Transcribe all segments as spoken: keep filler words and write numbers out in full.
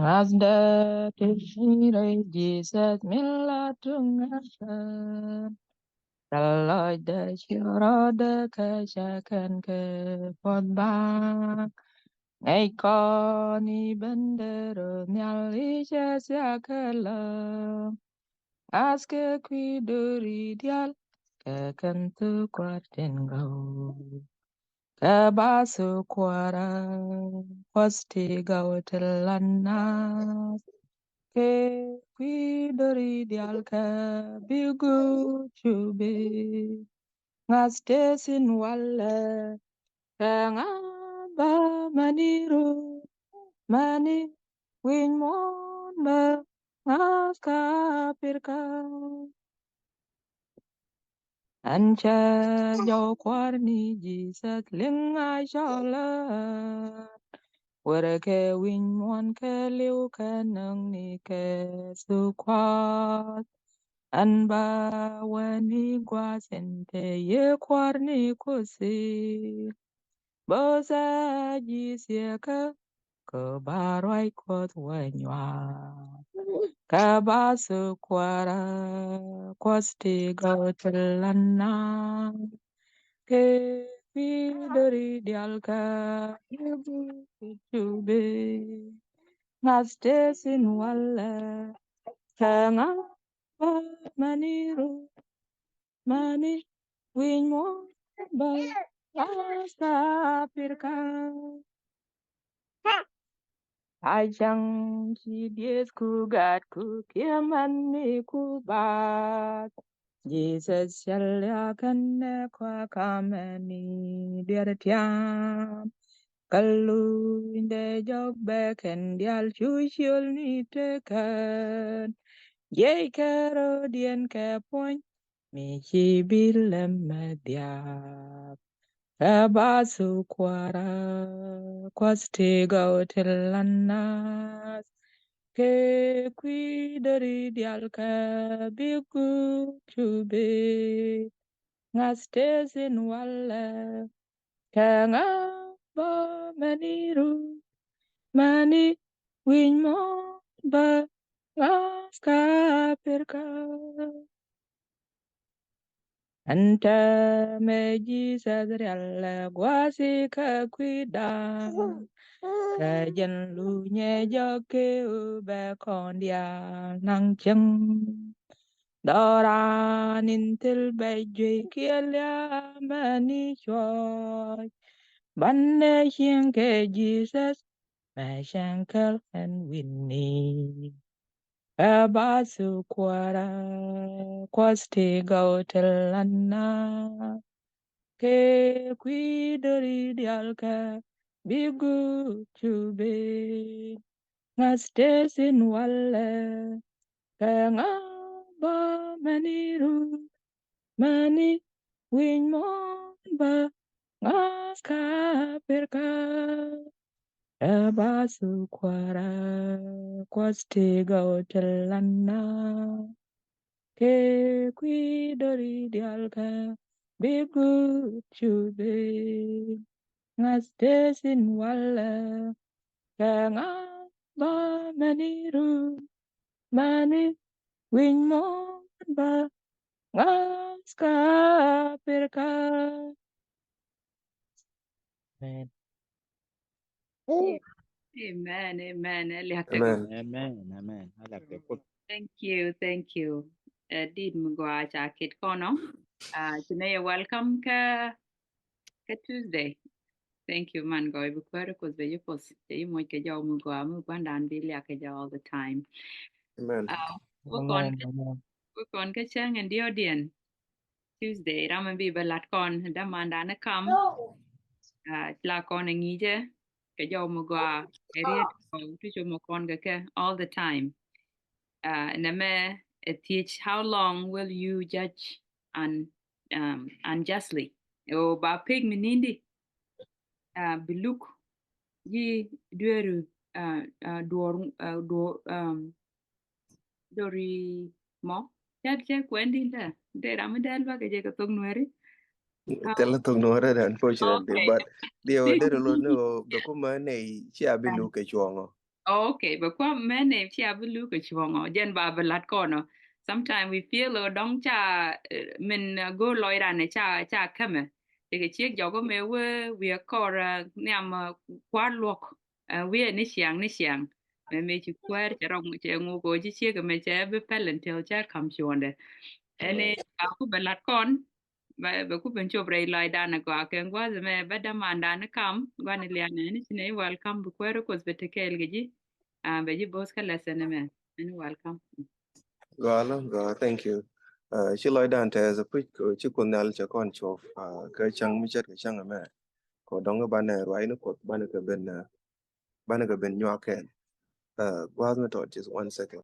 Ŋa̱th dee ti ci rɛy Jesus min la tuŋ ŋa̱th. Thil lɔcdɛ ci rɔɔdɛ kɛ cä kɛn kɛ puɔth baaŋ. Ŋäc kɔn i̱ ben dee rɔ nhial i̱ cɛ thia̱k kɛ lɔ. Ŋa̱th kɛ kui̱ do̱ri diaal kɛ kɛn thuk kua̱r tin gɔw. Kɛ ba thuk kua̱r a kuɔth ti gɔw ti lan naath. Kɛ kui̱ do̱ri diaal kɛ bi guut cu bi. Ŋa̱th te thi̱n walɛ kɛ ŋa̱th bä mäni ru mäni wi̱ny muɔ̱ɔ̱n bä ŋa̱th ka pirkä. Ɛn cä jɔw kua̱r ni Jesus liŋ a cɔlä. Wärä kɛ wi̱ny muɔ̱ɔ̱n kɛ li̱w kɛ näŋ ni kɛ thuk kua̱r. Ɛn ba wäni gua̱a̱th in te yee kua̱r ni kuthi. Bo̱th a ji̱ thiekä kɛ ba ruac kuɔth wä nyuath. Kɛ ba thuk kua̱r a kuɔth ti gɔw ti lan naath. Kɛ kui̱ do̱ri diaal kɛ bi guut cu bi. Ŋa̱th te thi̱n walɛ kɛ ŋa̱th bä mäni ru mäni wi̱ny muɔ̱ɔ̱n bä ŋa̱th ka pirkä. A cäŋ ci dieth ku gat ku kiɛ mäni ku bath. Jesus cäl ya kɛn nɛ kua kamɛni diɛr tiam. Kä luny dee jɔk bɛ kɛn diaal cu ciöl ni tekɛn. Jiɛc kɛ rɔ̱diɛn kɛ puɔ̱ny mi ci bi lɛm mɛ dhiaak. Kɛ ba thuk kua̱r a kuɔth ti gɔw ti lan naath. Kɛ kui̱ do̱ri diaal kɛ bi guut cu bi. Ŋa̱th te thi̱n walɛ kɛ ŋa̱th bä mäni ru mäni wi̱ny muɔ̱ɔ̱n bä ŋa̱th ka pirkä. Ɛn täämɛ Jesus rial ɛ gua̱a̱thi kɛ kui̱dan. Kɛ jɛn lunyɛ jɔk kɛ ɣöö bɛ kɔn diaal naŋ cieŋ. Dhɔran in thil bɛ juey kiɛ lia̱a̱ mäni cuɔ̱ɔ̱c. Banɛ cieŋ kɛ Jesus mɛ cäŋ kɛl ɛn wi̱ni. Kɛ ba thuk kua̱r a kuɔth ti gɔw ti lan naath. Kɛ kui̱ do̱ri diaal kɛ bi guut cu bi. Ŋa̱th te thi̱n walɛ kɛ ŋa̱th bä mäni ru mäni wi̱ny muɔ̱ɔ̱n bä ŋa̱th ka pirkä. Kɛ ba thuk kua̱r a kuɔth ti gɔw ti lan naath. Kɛ kui̱ do̱ri diaal kɛ bi guut cu bi. Ŋa̱th te thi̱n walɛ kɛ ŋa̱th bä mäni ru mäni wi̱ny muɔ̱ɔ̱n bä ŋa̱th ka pirkä. Amen. Amen, amen. Ɛ liak te Kuoth. Amen, amen. Ɛ liak te Kuoth. Thank you, thank you. Ɛ dit mi gɔaa ca ket kɔnɔ. Ah, ci nɛ yɛ welcome kä, kä Tuesday. Thank you man gɔaa, bi kuäär Kuoth bɛ yi Kuoth. Cɛ yi moc kɛ jɔw mi gɔaa, mi gua̱ndan bi liak kɛ jɔw all the time. Amen. Ah, wä kɔn kä, wä kɔn kä cäŋ in diɔ̱ɔ̱diɛn. Tuesday, ram in bi bä lat kɔn, dämandan ni kam. Ah, la kɔn in ŋi̱i̱cɛ kɛ jɔw mi gɔaa, ɛ riet kɔn, ti cu mɔ kɔn kɛ kɛ all the time. Ah, nɛ mɛ ɛ thiec, how long will you judge un-, um, unjustly? Ɛ wä ba pek mi nindi, ah, bi luk yi dueru, ah, ah, duɔr, ah, duɔr, um, dori mɔ. Cɛ, cɛ kuɛn din dɛ. Dee ram mi dee luak kɛ jɛ kɛ thok Nuɛri. Thilɛ thok Nuɛri dɛ, unfortunately, okay. But diɛ wä deri lot ni wä bɛ kumä nɛ cia bi luk kɛ cuɔŋɔ. Okay, bɛ kua̱m mɛn ɛ cia bi luk kɛ cuɔ̱ŋɔ jɛn ba bi lat kɔnɔ. Sometimes we feel ɔ dɔŋ ca, eh, min, eh, go̱o̱r lɔcdan ɛ ca, ca kämɛ. Cɛ kɛ ciek jɔk ɔ mɛ wee wiɛ kɔr, eh, nhiam, eh, kua̱r luɔk, eh, wiɛ ni ciaŋ ni ciaŋ. Mɛ mɛ ci kuäär cɛ rɔ cɛ ŋuk ɔ ci ciek mɛ cɛ bi pɛl ɛn tɛl cɛ ka̱m cuɔ̱ndɛ. Ɛn ɛ ba ku bɛ lat kɔn. Bɛ, bɛ ku ben cop rɛy lɔcdan ɛ gɔaa kɛ gua̱th mɛ bɛ dämandan ni kam gua̱n ni lian ɛn ci nɛ welcome bi kuäär kuoth bɛ te kɛɛl kɛ ji̱. Ah, bɛ ji̱ bo̱th kä lesson ɛmɛ. Ɛn welcome. Gɔaa lɔ, gɔaa, thank you. Ah, ci lɔcdan tɛth ɛ puc kɛ ci kuoth nhial cɛ kɔn cop, ah, kä cäŋ mi ce̱tkɛ cäŋ ɛmɛ. Kɛ dɔŋ banɛ ruac ni kuoth banɛ kɛ ben, ah, banɛ kɛ ben nyuak kɛn. Ah, gua̱th mi tɔt just one second.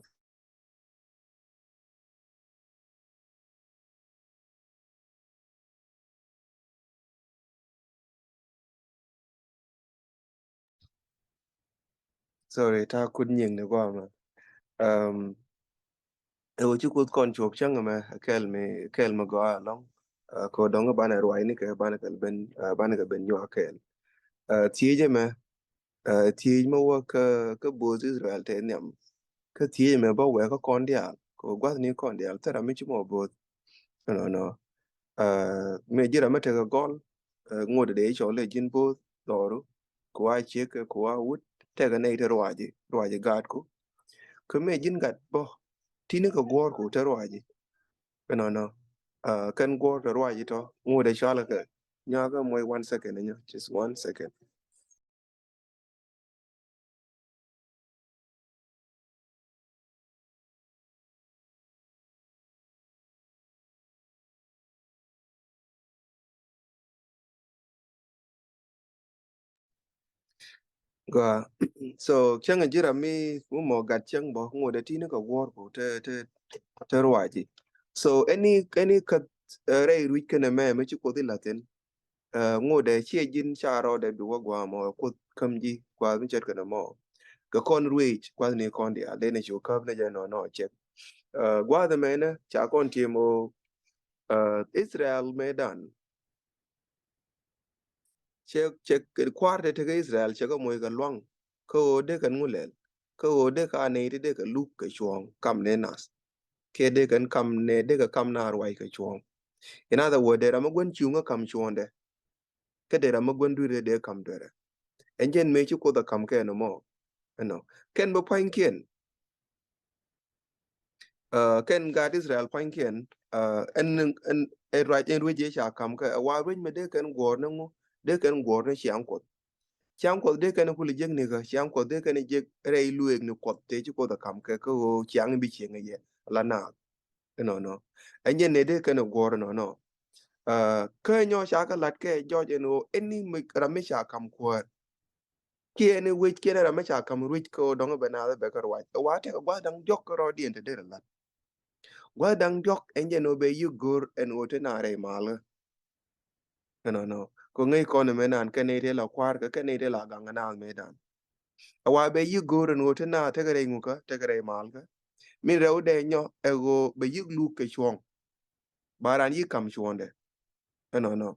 Sorry, ta̱a̱ kut nyiŋ ni guamɛ. Um, ɛ wä ci kuoth kɔn cuɔp cäŋ mɛ kɛl mi, kɛl mi gɔaa alɔŋ. Uh, kɛ dɔŋ banɛ ruac ni kɛ banɛ kɛ ben, uh, banɛ kɛ ben nyuak kɛl. Uh, thiecɛ mɛ, uh, thiec mɛ wä kä, kä bo̱o̱th Israel tɛ nhiam. Kä thiec mɛ bä wɛ kä kɔn diaal kɛ gua̱th ni kɔn diaal thil ram mi ci mɔ bo̱o̱th. Nɔ nɔ. Uh, mi ji̱ ram mi tekɛ gɔl, uh, ŋot dee cɔl lɛ ji̱n bo̱o̱th lɔru. Ku a ciek kɛ ku a wut tekɛ nɛy te ruaci, ruaci gaatku. Kä mi ji̱n gat bä tini kɛ guɔ̱ɔ̱rku te ruaci. Kɛ nɔ nɔ. Uh, kɛn guɔ̱ɔ̱r te ruaci tɔ ŋot dee cɔal kɛ nyɔakɛ moc one second nyɔ, just one second. Gɔaa. So cäŋ ji̱ ram mi mumɔ gat cäŋ bä ŋot dee tini kɛ guɔ̱ɔ̱rku te, te, te ruaci. So ɛni, ɛni kä, uh, rɛy ruic kɛnɛ mɛ mi ci kuoth ilathin. Uh, ŋot dee ciɛ ji̱n ca rɔɔdɛ bi wä gua̱a̱ mɔ kuoth käm ji̱ gua̱a̱ mi ce̱tkɛ nɛ mɔ. Kɛ kɔn ruëëc gua̱a̱th ni kɔn diaal dee ni cu käp ni jɛ nɔ nɔ cɛk. Uh, gua̱a̱th ɛmɛnɛ ca kɔn tiɛm ɣöö, uh, Israel mëëdan. Cɛ, cɛ kua̱r te tekɛ Israel cɛ kɛ moc kɛ luaŋ. Kä ɣöö dee kɛn ŋu lɛl. Kä ɣöö dee ka nɛy ti dee kɛ luk kɛ cuɔ̱ɔ̱ŋ kam ni nath. Kɛ dee kɛn kam nɛ dee kɛ kam na ruac kɛ cuɔ̱ɔ̱ŋ. In other word, dee ram mi gua̱n cuŋä kam cuɔ̱ɔ̱ŋdɛ. Kä dee ram mi gua̱n dui̱rɛ dee kam duerɛ. Ɛn jɛn mëë ci kuoth a kam kɛ nɔ mɔ. Ɛnɔ kɛn bä pua̱nykiɛn. Uh, kɛn gaat Israel pua̱nykiɛn, uh, ɛn, ɛn, ɛn ruac, ɛn ruec yɛ ca kam kɛ, ɛ wa ruec mɛ dee kɛn guɔ̱ɔ̱r ni ŋu, dee kɛn guɔ̱ɔ̱r ni ciaŋ kuɔth. Ciaŋ kuɔth dee kɛn kul jiek nikä, ciaŋ kuɔth dee kɛn jiek rɛy lueek ni kuɔth, tëë ci kuoth ɛ kam kɛ, kä ɣöö ciaŋ bi cieŋ yɛ, la naath. Ɛnɔnɔ. Ɛn jɛn ni dee kɛn guɔ̱ɔ̱r ɛnɔnɔ. Uh, kä nyɔ ca kɛ lat kɛ jɔc ɛn ɣöö ɛn ni mi ram mi ca kam kuäär. Kiɛn i̱ wec kiɛn ram mi ca ka̱m ruec kä ɣöö dɔ̱ŋ bɛ naath bɛ kä ruac. Ɛ wa tɛk gua̱th da̱ŋ diɔ̱k kä rɔɔdiɛn te derɛ la̱t. Gua̱th da̱ŋ diɔ̱k ɛn jɛn ɣöö bɛ yi̱k go̱o̱r ɛn ɣöö te naath rɛy malä. Ɛnɔnɔ. Kɛ ŋäc kɔn ɛmɛ naan kɛn nɛy te la kua̱r kɛ kɛn nɛy te la gaŋ naath mëëdan. Ɛ wa bɛ yi̱k go̱o̱r ɛn ɣöö te naath tekɛ rɛy ŋukä tekɛ rɛy malkä. Min rɛw dɛ nyɔ ɛ ɣöö bɛ yi̱k luk kɛ cuɔ̱ŋ. Ba raan yi̱k ka̱m cuɔ̱ŋdɛ. Ɛnɔnɔ.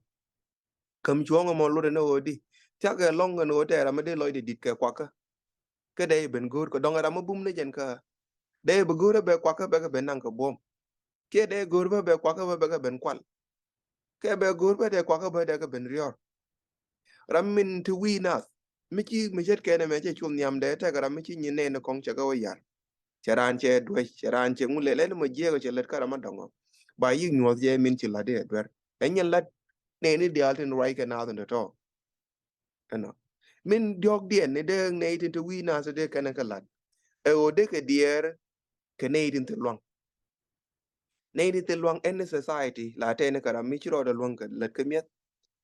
Käm cuɔ̱ŋ ɛmɔ lotdɛ ni ɣöö di thiakɛ lɔ̱ŋ ɛn ɣöö tɛ ram mi dee lɔcdɛ di̱t kɛ kuakä. Kä dee ben go̱o̱r kɛ dɔ̱ŋ ram mi bum ni jɛn kä dee bi go̱o̱r ɛ bɛ kuakä bɛ kɛ ben naŋ kɛ buɔ̱m. Kiɛ dee go̱o̱r bä bɛ kuakä bä bɛ kɛ ben kual. Kɛ bɛ go̱o̱r bä dee kuakä bä dee kɛ ben riɔ̱r. Ram min ti wi̱i̱ nath mi ci mi ce̱tkɛ nɛmɛ cɛ cuɔ̱ŋ nhiam dee tɛk ram mi ci nyin nɛɛni kɔŋ cɛ kɛ wä yar. Cɛ raan cɛ duec cɛ raan cɛ ŋu lɛl ɛn mɔ jiɛɛk cɛ lät kä ram mi dɔ̱ŋɔ. Ba yi̱k nyuɔ̱th jɛ min ci la̱t dee duer. Ɛn nyɛ la̱t nɛɛni diaal tin ruac kɛ naath in tɔ̱tɔ̱. Ɛnɔ min diɔ̱k diɛn ni dee nɛy tin te wi̱i̱ naath dee kɛn kɛ la̱t. Ɛ ɣöö dee kɛ diɛɛr kɛ nɛy tin te luaŋ. Nɛy tin te luaŋ ɛn ni society la tɛn kɛ ram mi ci rɔɔdɛ luaŋ kɛ lät kɛ mi̱eth.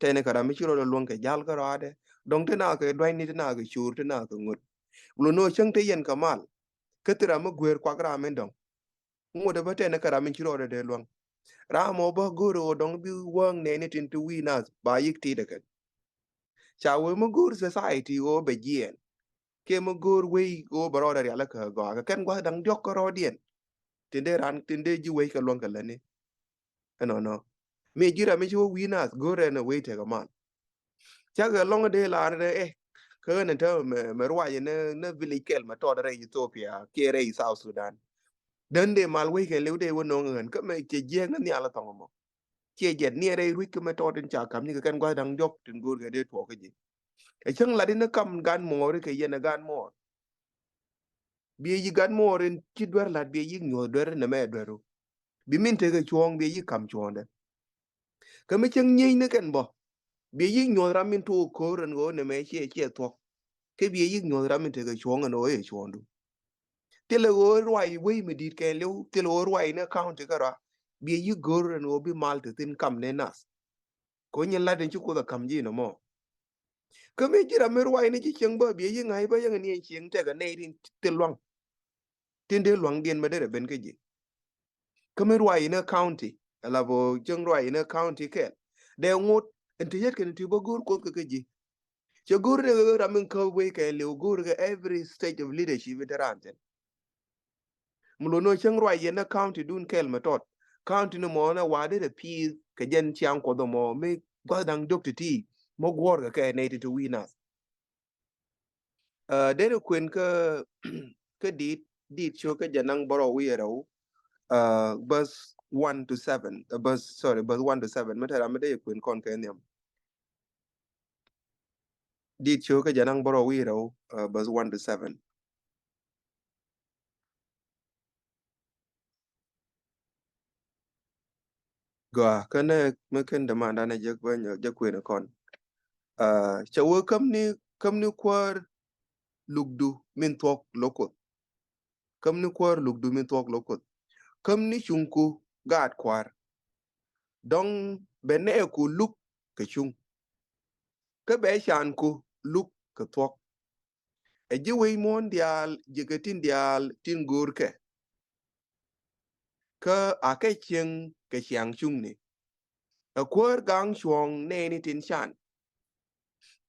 Tɛn kɛ ram mi ci rɔɔdɛ luaŋ kɛ ja̱l kä rɔaadɛ. Dɔ̱ŋ te naath kɛ dua̱cni te naath kɛ co̱o̱r te naath kɛ ŋot. Wulɛ no̱o̱ cäŋ te yɛn kɛ mal. Kä thi ram mi gueer kuak ram mi dɔ̱ŋ. Ŋot ɛ bä tɛn kä ram in ci rɔɔdɛ dee luaŋ. Ram ɔ bä go̱o̱r ɣöö dɔ̱ŋ bi wäŋ nɛɛni tin ti wi̱i̱ nath ba yi̱k ti̱i̱t ɛ kɛn. Ca wee mi go̱o̱r society ɣöö bɛ jiɛɛn. Kiɛ mi go̱o̱r wei ɣöö bɛ rɔɔdɛ rial kä gɔaa kɛ kɛn gua̱th da̱ŋ diɔ̱k kä rɔɔdiɛn. Tin dee ran tin dee ji̱ wei kɛ luäŋ kɛ lätni. Ɛnɔnɔ. Mi ji̱ ram mi ci wä wi̱i̱ nath go̱o̱r ɛn ɛ wei tekɛ mal. Cakɛ lɔ̱ŋ dee lar ɛ, eh, Kä ɣän ɛn täämɛ mɛ, mɛ ruac ni, ni village kɛl mɛ tɔt rɛy Ethiopia kiɛ rɛy South Sudan. Dän dee mal wec kɛn liw dee wä no̱o̱ŋ ɣän kä mɛ ciɛ jiɛɛk ni nhial thɔŋ mɔ. Ciɛ jɛt ni rɛy ruec kä mɛ tɔt in ca kam ni kɛ kɛn gua̱th da̱ŋ diɔ̱k tin go̱o̱r kɛ dee tuɔɔk kä ji̱. Ɛ cäŋ lat in ni kam gan muɔɔri kɛ yɛn ɛ gan muɔɔr. Biɛ yi gan muɔɔr in ci duer lat biɛ yi nyuɔth duer in nɛ mɛ dueru. Bi min tekɛ cuɔ̱ɔ̱ŋ biɛ yi kam cuɔ̱ɔ̱ŋdɛ. Kä mi cäŋ nyieny ni kɛn bä. Biɛ yi nyuɔth ram min tuɔɔk ko̱o̱r ɛn ɣöö nɛ mɛ ciɛ ciɛ thuɔ̱k. Kä biɛ yi nyuɔth ram min tekɛ cuɔ̱ɔ̱ŋ ɛn ɣöö ɛ cuɔ̱ɔ̱ŋdu. Thilɛ ɣöö ruac wei mi di̱i̱t kɛn liw, thilɛ ɣöö ruac ni county kärɔa. Biɛ yi go̱o̱r ɛn ɣöö bi mal te thi̱n kam ni nath. Ko̱ nyin lat in ci Kuoth a kam ji̱ nɔmɔ. Kä mi ji̱ ram mi ruac ni ji̱ cieŋ bä biɛ yi ŋa̱c bä yäŋ ni ɛn cieŋ tekɛ nɛy tin thil luaŋ. Tin dee luaŋdiɛn bä derɛ ben kä ji̱. Kä mi ruac in ɛ county, ala bä cieŋ ruac in ɛ county kɛl. Dee ŋot in ti yet kɛn ti bä go̱o̱r Kuoth kä kä ji̱. Cɛ go̱o̱r ni ɣöö ram in käp wei kɛn liw go̱o̱r kɛ every stage of leadership in te raan thi̱n. Mi lo̱n ɣöö cäŋ ruac yɛn ni county dun kɛl mɛ tɔt. County ni mɔ ni wa derɛ pi̱i̱th kɛ jɛn ciaŋ Kuɔth mɔ mi gua̱th da̱ŋ diɔ̱k ti̱ti̱ mɔ guɔ̱ɔ̱r kɛ kɛ nɛy ti ti wi̱i̱ nath. Ɛ, derɛ kuën kä, kä dit, dit cio̱k kä jɛ naŋ bärɔw wi̱i̱ rɛw, ɛ, verse one to seven, ɛ, verse, sorry, verse one to seven. Mɛ te ram mi derɛ kuën kɔn kɛ nhiam. Dit cio̱k kä jɛ naŋ bärɔw wi̱i̱ rɛw, ɛ, verse one to seven. Gɔaa, kä nɛ mi ken dämandan ɛ jek bä nyɔ, jek kuën kɔn. Ɛ, cɛ wee käm ni, käm ni kuäär lukdu min thuɔ̱k lo̱k Kuoth. Käm ni kuäär lukdu min thuɔ̱k lo̱k Kuoth. Käm ni cuŋku gaat kua̱r. Dɔ̱ŋ bɛ nɛɛku luk kɛ cuŋ. Kä bɛ canku luk kɛ thuɔ̱k. Ɛ ji̱ wec muɔ̱ɔ̱n diaal ji̱ kɛ tin diaal tin go̱o̱rkɛ. Kä a kɛ cieŋ kɛ ciaŋ cuŋni. Ɛ kuäär gaŋ cuɔ̱ɔ̱ŋ nɛɛni tin can.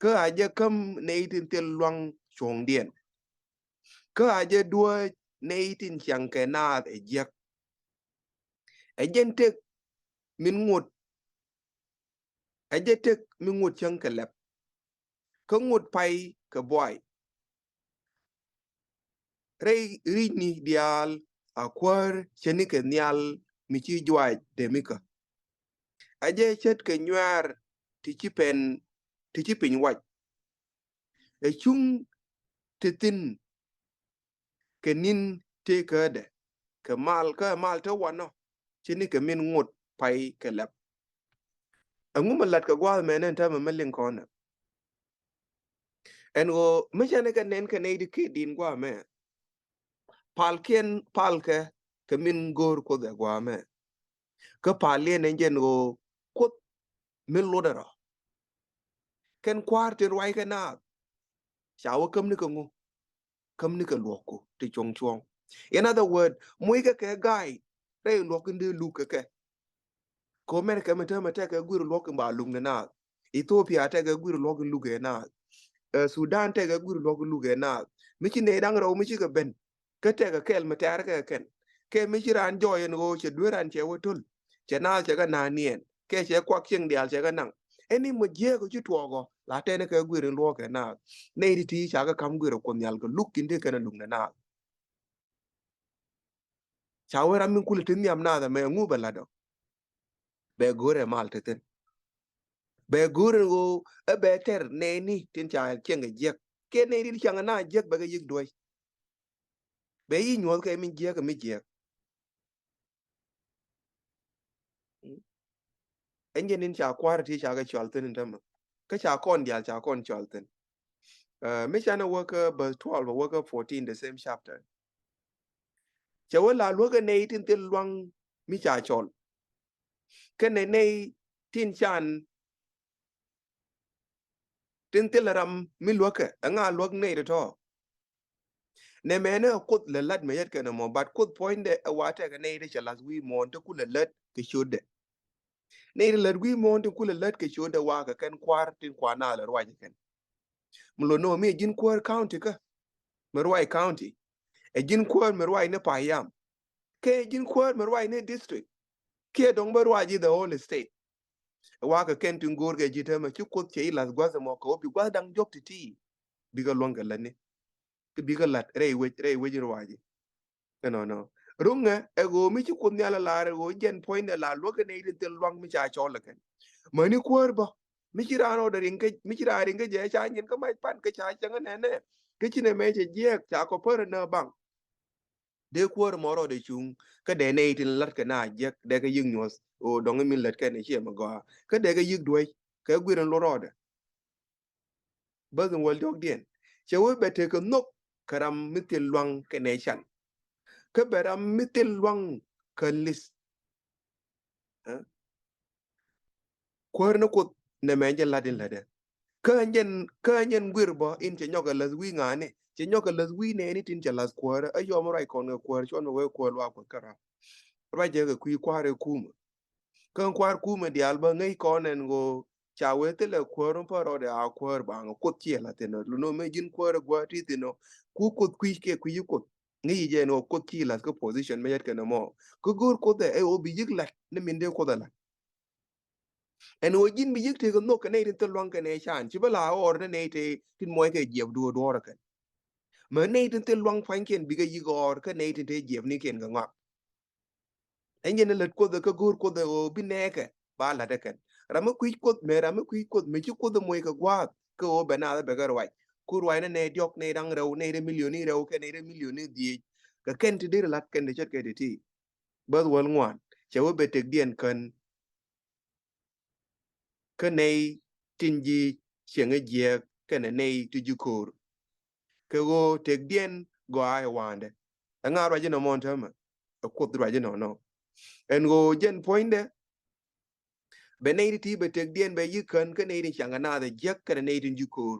Kä a jɛ käm nɛy tin thil luaŋ cuɔ̱ɔ̱ŋdiɛn. Kä a jɛ duääc nɛy tin ciaŋ kɛ naath ɛ jiäk. Ɛ jɛn tëk min ŋot, ɛ jɛ tëk min ŋot cäŋ kɛ lɛp. Kä ŋot pay kɛ buay. Rɛy ri̱cni diaal a kuäär cänikɛ nhial mi ci juaac demikä. A jɛ ce̱tkɛ nyuɛɛr ti ci pɛn, ti ci piny wac. Ɛ cuŋ ti thi̱n kɛ ni̱n tëë kädɛ kɛ mal, kä mal te wanɔ cänikɛ min ŋot pay kɛ lɛp. Ɛŋu mi lat kɛ gua̱a̱th mɛn ɛn täämɛ mi liŋ kɔn ɛ? Ɛn ɣöö mi canɛ kɛ nɛn kɛ nɛy ti kiɛ di̱n gua̱a̱th mɛ. Palkiɛn palkɛ kɛ min go̱o̱r Kuoth ɛ gua̱a̱th mɛ. Kä paliɛn ɛn jɛn ɣöö Kuoth mi lotdɛ rɔ. Kɛn kua̱r tin ruac kɛ naath. Ca wä käm ni kɛ ŋu? Käm ni kɛ luɔ̱kku ti cuɔ̱ŋ cuɔ̱ŋ. In other word, muc kɛ kɛ ga̱a̱y rɛy luɔ̱k in dee luk kɛ kɛ. Kɛ America mi täämɛ tekɛ guir luɔ̱k in ba luk ni naath. Ethiopia tekɛ guir luɔ̱k in luk kɛ naath. Ɛ, Sudan tekɛ guir luɔ̱k in luk kɛ naath. Mi ci nɛy da̱ŋ rɛw mi ci kɛ ben. Kä tekɛ kɛl mi tɛ̈r kɛ kɛn. Kɛ mi ci raan jɔɔy ɛn ɣöö cɛ duer raan cɛ wä töl. Cɛ naath cɛ kɛ na̱a̱n niɛn. Kɛ cɛ kuak cieŋ diaal cɛ kɛ naŋ. Ɛn ni mɔ jiɛɛk ci tuɔɔk ɔ la tɛn kɛ guir in luɔ̱k kɛ naath. Nɛy ti ti ca kɛ ka̱m guir ɛ Kuoth Nhial kɛ luk in dee kɛn ɛ luk ni naath. Ca wee ram min kulɛ ti nhiam naath ɛmɛ ŋu bɛ lat ɔ. Bɛ go̱o̱rɛ mal ti thin. Bɛ go̱o̱rɛ ɣöö ɛ bɛ tɛr nɛɛni tin ca cieŋ kɛ jiɛk. Kɛ nɛy ti cieŋ kɛ naath jiɛk bɛ kɛ yiëk duäc. Bɛ yi nyuɔ̱th kɛ min jiɛk kɛ mi jiɛk. Ɛn jɛ nin ca kua̱r ti ca kɛ cɔal thin in tämɛ. Kä ca kɔn diaal ca kɔn cɔal thin. Ɛ, mi canɛ wäkä verse twelve wäkä fourteen, the same chapter. Cɛ wä la luäkä nɛy tin thil luaŋ mi ca cɔl. Kɛnɛ nɛy tin can tin thil ram mi luäkɛ, ɛŋa luäk nɛy tɔ̱tɔ̱. Nɛ mɛnɛ Kuoth lɛ la̱t mɛ yɛt kɛnɛ mɔ, but Kuoth puɔ̱nydɛ ɛ wa tɛkɛ nɛy ti cɛ la̱th wi̱i̱ muɔ̱ɔ̱n ti kulɛ lät kɛ ciötdɛ. Nɛy ti lät wi̱i̱ muɔ̱ɔ̱n ti kulɛ lät kɛ ciötdɛ wa kɛ kɛn kua̱r tin kua̱r naath lɛ ruac kɛn. Mi lo̱n nɔ mi ɛ ji̱n kuäär county kä, mi ruac county. Ɛ ji̱n kuäär mi ruac ni payam. Kɛ ɛ ji̱n kuäär mi ruac ni district. Kiɛ dɔ̱ŋ bä ruac i̱ the whole state. Ɛ wakɛ kɛn tin go̱o̱r kɛ ji̱ täämɛ ci Kuoth cɛ i̱ la̱th gua̱th ɛmɔ kɛ wä bi gua̱th da̱ŋ diɔ̱k ti̱ti̱. bikɛ luaŋ kɛ lätni. Kä bikɛ la̱t rɛy wec, rɛy wec in ruaci. Ɛnɔnɔ. Ruŋɛ ɛ ɣöö mi ci Kuoth Nhial a lar ɛ ɣöö jɛn puɔ̱nydɛ la luäk kɛ nɛy tin thil luaŋ mi ca cɔl ɛ kɛn. Mäni kuäär bä mi ci raan rɔɔdɛ riŋ kä, mi ci raan riŋ kä jɛ ca nyin kä mac pan kä ca cäŋ ɛ nɛnɛ. Kä ci nɛmɛ cɛ jiɛɛk ca kɔ pär ɛ nä baŋ. Dee kuäär mɔ rɔɔdɛ cuŋ kä dee nɛy tin la̱t kɛ na jiɛk dee kɛ yi̱k nyuɔ̱th ɣöö dɔŋ i̱ min lät kɛn ɛ ciɛ mɛ gɔaa kä dee kɛ yi̱k duäc kɛ guir in luɔt rɔɔdɛ. Bäth in wäl diɔ̱kdiɛn cɛ wee bɛ tekɛ nhök kɛ ram mi thil luaŋ kɛ nɛy can. Kä bɛ ram mi thil luaŋ kän li̱th. Ɛ? Kuäär ni Kuoth nɛmɛ jɛ la̱t in lätdɛ. Kä ɛn jɛn, kä ɛn jɛn guir bä in cɛ nyɔk kɛ läth wi̱i̱ ŋa̱a̱ni, cɛ nyɔk kɛ läth wi̱i̱ nɛɛni tin cɛ la̱th kuäärä. Ɛ yɔm ruac kɔn kɛ kuäär cuɔn mɛ wee kuäär luaak Kuɔth kä ram. Ruac jɛ kɛ kui̱ kua̱r ɛ kumä. Kä kua̱r kumɛ diaal bä ŋäc kɔn ɛn ɣöö ca wee thilɛ kuäär mi pär rɔɔdɛ a kuäär baŋ Kuoth ciɛ la̱th thi̱n ɔ. Lunɔ mëë ji̱n kuäär ɛ gua̱a̱r ti thi̱n ɔ. Ku Kuoth kui̱c kɛ kui̱c Kuoth. Ŋäc jɛ ɛn ɣöö Kuoth ci la̱th kä position mi yɛt kɛn ɛmɔ. Kä go̱o̱r Kuoth ɛ ɣöö bi yi̱k la̱t ni min dee Kuoth ɛ la̱t. Ɛn ɣöö ji̱n bi yi̱k tekɛ nhök kɛ nɛy tin thil luaŋ kɛ nɛy can ci bä la ɣɔr ni nɛy te tin muɔc kɛ jiɛp duɔ̱ɔ̱r duɔ̱ɔ̱r ɛ kɛn. Mɛ nɛy tin thil luaŋ pua̱nykiɛn bikɛ yi̱k ɣɔr kä nɛy tin te jiɛpnikiɛn kɛ ŋɔak. Ɛn jɛn ɛ lät Kuoth ɛ kä go̱o̱r Kuoth ɛ ɣöö bi nɛɛkɛ ba la̱t ɛ kɛn. Ram mi kui̱c Kuoth, mëë ram mi kui̱c Kuoth, mëë ci Kuoth ɛ moc kɛ gua̱a̱th, kä ɣöö bɛ naath ɛ bɛ kɛ ruac. Ku ruac ni nɛy diɔ̱k, nɛy da̱ŋ rɛw, nɛy rɛy milioni rɛw, kɛ nɛy rɛy milioni dhieec. Kɛ kɛn ti deri la̱t kɛn ti ce̱tkɛ ti̱ti̱. Bäth wäl ŋuan, cɛ wee bɛ tekdiɛn kän kä nɛy tin ji̱ cieŋ ɛ jiɛɛk kɛnɛ nɛy ti ji̱ ko̱o̱r. Kɛ ɣöö tekdiɛn gɔaa ɛ wa̱a̱ndɛ. Ɛŋa ruac inɔ mɔn täämɛ? Ɛ Kuoth ruac inɔ nɔ. Ɛn ɣöö jɛn puɔ̱nydɛ bɛ nɛy ti ti bɛ tekdiɛn bɛ yi̱k kän kä nɛy tin ciaŋ kɛ naath ɛ jiäk kɛnɛ nɛy tin ji̱ ko̱o̱r.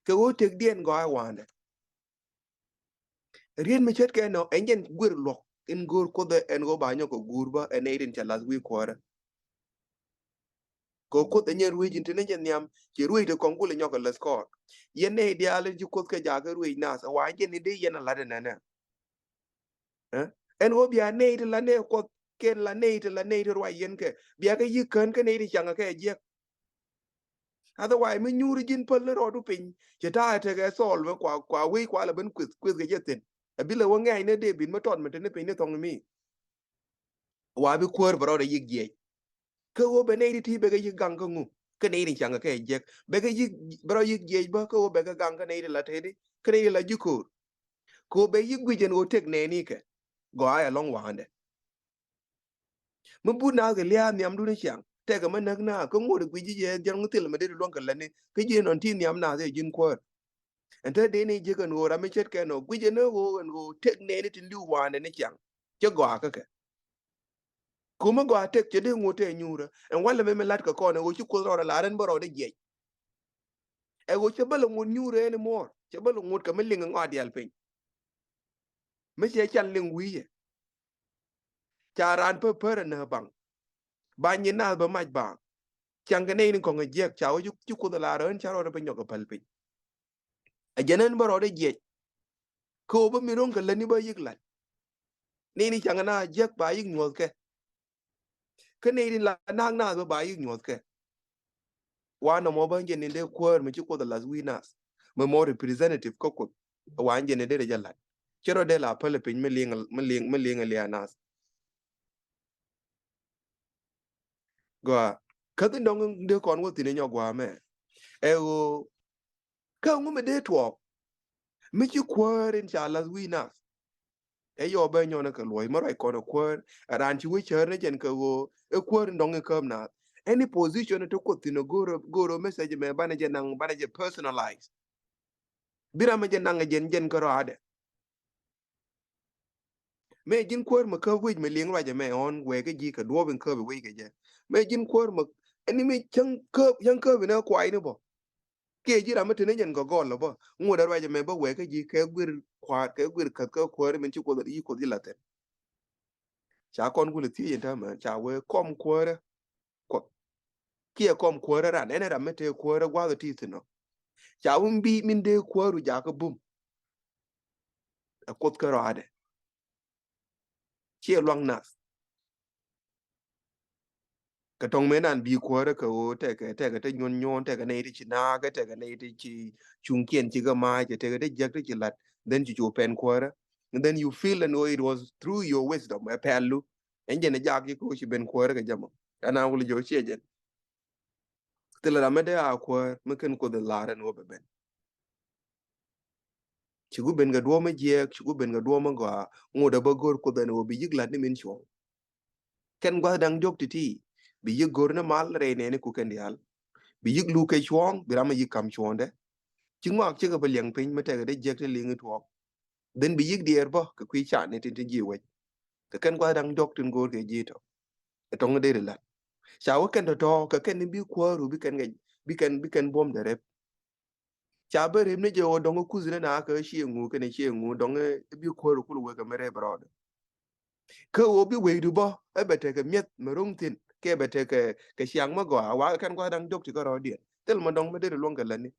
Kɛ ɣöö tekdiɛn gɔaa ɛ wa̱a̱ndɛ. Riet mi ce̱tkɛ nɔ ɛn jɛn guir luɔ̱k in go̱o̱r Kuoth ɛ ɛn ɣöö ba nyɔk kɛ guur bä ɛn nɛy tin cɛ la̱th wi̱i̱ kuäärä. Kɛ Kuoth ɛ nyɛn ruec in te ni jɛ nhiam, ci ruec te kɔŋ kulɛ nyɔk kɛ läth kɔɔr. Yɛn nɛy diaal in ci Kuoth kɛ jakä ruec nath, ɛ wa jɛn in dee yɛn a la̱t ɛnɛnɛ. Ɛ? Ɛn ɣöö bia nɛy ti la nɛy Kuɔth kɛn la nɛy ti la nɛy ti ruac yɛn kɛ, bia kɛ yi̱k kän kä nɛy ti caŋ kɛ jiɛk. Otherwise mi nyuuri ji̱n päl ni rɔɔdu piny, ci ta̱a̱ tekɛ thɔɔl mi kua, kua wec kua la ben kueth, kueth kɛ jɛ thi̱n. A bi la wä ŋɛ̈ny ni Dee-bid mi tɔt mi te ni piny ni thɔŋ mi. Wa bi kuäär bɛ rɔɔdɛ yi̱k jiɛc. Kä ɣöö bɛ nɛy ti ti bɛ kɛ yi̱k gaŋ kä ŋu? Kä nɛy ti caŋ kɛ jiɛk. Bɛ kɛ yi̱k, bɛ rɔ yi̱k jiɛc bä kä ɣöö bɛ kɛ gaŋ kä nɛy ti la teti. Kä nɛy ti la ji̱ ko̱o̱r. Kä ɣöö bɛ yi̱k guic ɛn ɣöö tëk nɛɛni kɛ. Gɔaa ɛ lɔŋ wa̱a̱ndɛ. Mi but naath kɛ lia̱a̱ nhiamdun i̱ ciaŋ. Tɛkɛ mi näk naath kä ŋot ɛ guic ji̱ jɛ dhiɛn ŋu thil mi dee ti luäŋ kɛ lätni. Kä ji̱ nɔn ti nhiam naath ɛ ji̱n kuäär. Ɛn te dee ni jiäk ɛn ɣöö ram mi ce̱tkɛ nɔ guic ɛn ɣöö ɛn ɣöö tëk nɛɛni tin li̱w wa̱a̱ndɛ ni ciaŋ. Cä gɔaa kä kɛ. Kumä gɔaa tëk cɛ dee ŋot tɛ nyuurä. Ɛn walɛ mɛ mi lat kɛ kɔn ɛ ɣöö ci Kuoth rɔɔdɛ lar ɛn bä rɔɔdɛ jiɛc. Ɛ ɣöö cɛ bä lɛ ŋot nyuurä ɛn imuɔɔr. Cɛ bä lɛ ŋot kɛ mi liŋ ɛ ŋɔak diaal piny. Mi cɛ can liŋ wi̱i̱cɛ. Ca raan pär pär ɛ nä baŋ. Ba nyin naath bä mac baŋ. Ciaŋ kɛ nɛy ni kɔŋ ɛ jiɛk ca wä ci, ci Kuoth ɛ lar ɣän ca rɔɔdɛ bä nyɔk ɛ päl piny. Ɛ jɛn ɛn bä rɔɔdɛ jiɛc. Kä wä bä mi ro̱ŋ kɛ lätni bä yi̱k la̱t. Nɛy ni caŋ ɛ naath jiäk ba yi̱k nyuɔ̱thkɛ. Kä nɛy ni la na̱a̱k naath bä ba yi̱k nyuɔ̱thkɛ. Wa nɔmɔ bä jɛn ni dee kuäär mi ci Kuoth ɛ la̱th wi̱i̱ naath. Mi mɔ representative kä Kuoth. Wa jɛn ni dee rɛ jɛ la̱t. Cɛ rɔ dee la päl piny mi liŋ, mi liŋ, mi liŋ ɛ lia̱a̱ naath. Gɔaa. Käth in dɔ̱ŋ dee kɔn wä thi̱n inyɔ gua̱a̱ mɛ. Ɛ ɣöö kä ŋu mi dee tuɔɔk mi ci kuäär in ca la̱th wi̱i̱ naath. Ɛ yɔ bɛ nyɔn kɛ luɔ̱c mi ruac kɔn ɛ kuäär ɛ raan ci wee cäär ni jɛn kɛ ɣöö ɛ kuäär in dɔ̱ŋ in käp naath. Any position ti Kuoth thi̱n ɛ go̱o̱r, go̱o̱r message mɛ banɛ jɛ naŋ, banɛ jɛ personalize. Bi ram mi jɛ naŋ jɛn, jɛn kä rɔaadɛ. Mëë ji̱n kuäär mi käp wec mi liŋ ruacɛ mɛ ɣɔ̱n wɛɛkä ji̱ kɛ duɔ̱ɔ̱p in käp i̱ wec kɛ jɛ. Mëë ji̱n kuäär mi ɛn ni mi cäŋ käp, cäŋ käp inɛ kuay ni bä. Kiɛ ji̱ ram mi te ni jɛn kɛ gɔl bä ŋot ɛ ruacɛ mɛ bä wɛɛkä ji̱ kɛ guir kua̱r, kɛ guir käth kä kuäär min ci Kuoth, ci Kuoth ji̱ la̱th thi̱n. Ca kɔn kulɛ thiec in täämɛ ca wee kɔm kuäärä Kuɔth. Kiɛ kɔm kuäärä ran ɛn ram mi te kuäärä gua̱th ɛ ti thi̱n ɔ. Ca wun bi min dee kuääru jakä bum. Ɛ Kuoth kä rɔaadɛ. Ciɛ luaŋ nath. Kɛ tɔŋ mëë nan bi kuäärä kɛ ɣöö tɛkɛ, tɛkɛ te nyuɔn nyuɔn, tɛkɛ nɛy ti ci naakä, tɛkɛ nɛy ti ci cuŋkiɛn ci kɛ ma̱a̱cɛ, tɛkɛ te jiäk ti ci la̱t, then ci cu pɛn kuäärä. And then you feel ɛn ɣöö it was through your wisdom, ɛ pɛlu. Ɛn jɛn ɛ jak ci kɛ ɣöö ci ben kuäärä kɛ jɛ mɔ. Ɛn a wul jɛ ɣöö ciɛ jɛn. Thilɛ ram mi dee a kuäär mi kɛn Kuoth ɛ lar ɛn ɣöö bɛ ben. Ci ku ben kɛ duɔ̱ɔ̱p mi jiɛɛk, ci ku ben kɛ duɔ̱ɔ̱p mi gɔaa, ŋot ɛ bä go̱r Kuoth ɛn ɣöö bi yi̱k la̱t ni min cuɔ̱ɔ̱ŋ. Kɛn gua̱th da̱ŋ diɔ̱k ti̱ti̱, bi yi̱k go̱r ni mal rɛy nɛɛni ku kɛn diaal. Bi yi̱k luk kɛ cuɔ̱ɔ̱ŋ, bi ram mi yi̱k ka̱m cuɔ̱ɔ̱ŋdɛ. Ci ŋɔak cikɛ bi liɛŋ piny mi tɛkɛ dee jiɛk ti liŋ i̱ tuɔɔk. Then bi yi̱k diɛɛr bä kɛ kui̱ can ni tin ti ji̱ wec. Kɛ kɛn gua̱th da̱ŋ diɔ̱k tin go̱o̱r kɛ ji̱ tɔ. Ɛ tɔ̱ŋ dee ri la̱t. Ca wä kɛn tɔ̱tɔ̱, kɛ kɛn ni bi kuäär ru bi kɛn kɛ, bi kɛn, bi kɛn buɔ̱m dɛ rɛp. Ca ben rem ni jɛ ɣöö dɔ̱ŋ kuth ni na kɛ cie ŋu kɛnɛ cie ŋu dɔ̱ŋ bi kuäär kul wek kɛ mi rɛp rɔɔdɛ. Kä ɣöö bi wecdu bä ɛ bɛ tekɛ mi̱eth mɛ ro̱ŋ thi̱n kɛ bɛ tekɛ kɛ ciaŋ mä gɔaa wa kɛn gua̱th da̱ŋ diɔ̱k ti kä rɔɔdiɛn. Thil mɛ dɔ̱ŋ mɛ deri luɔ̱ŋ kɛ lätni.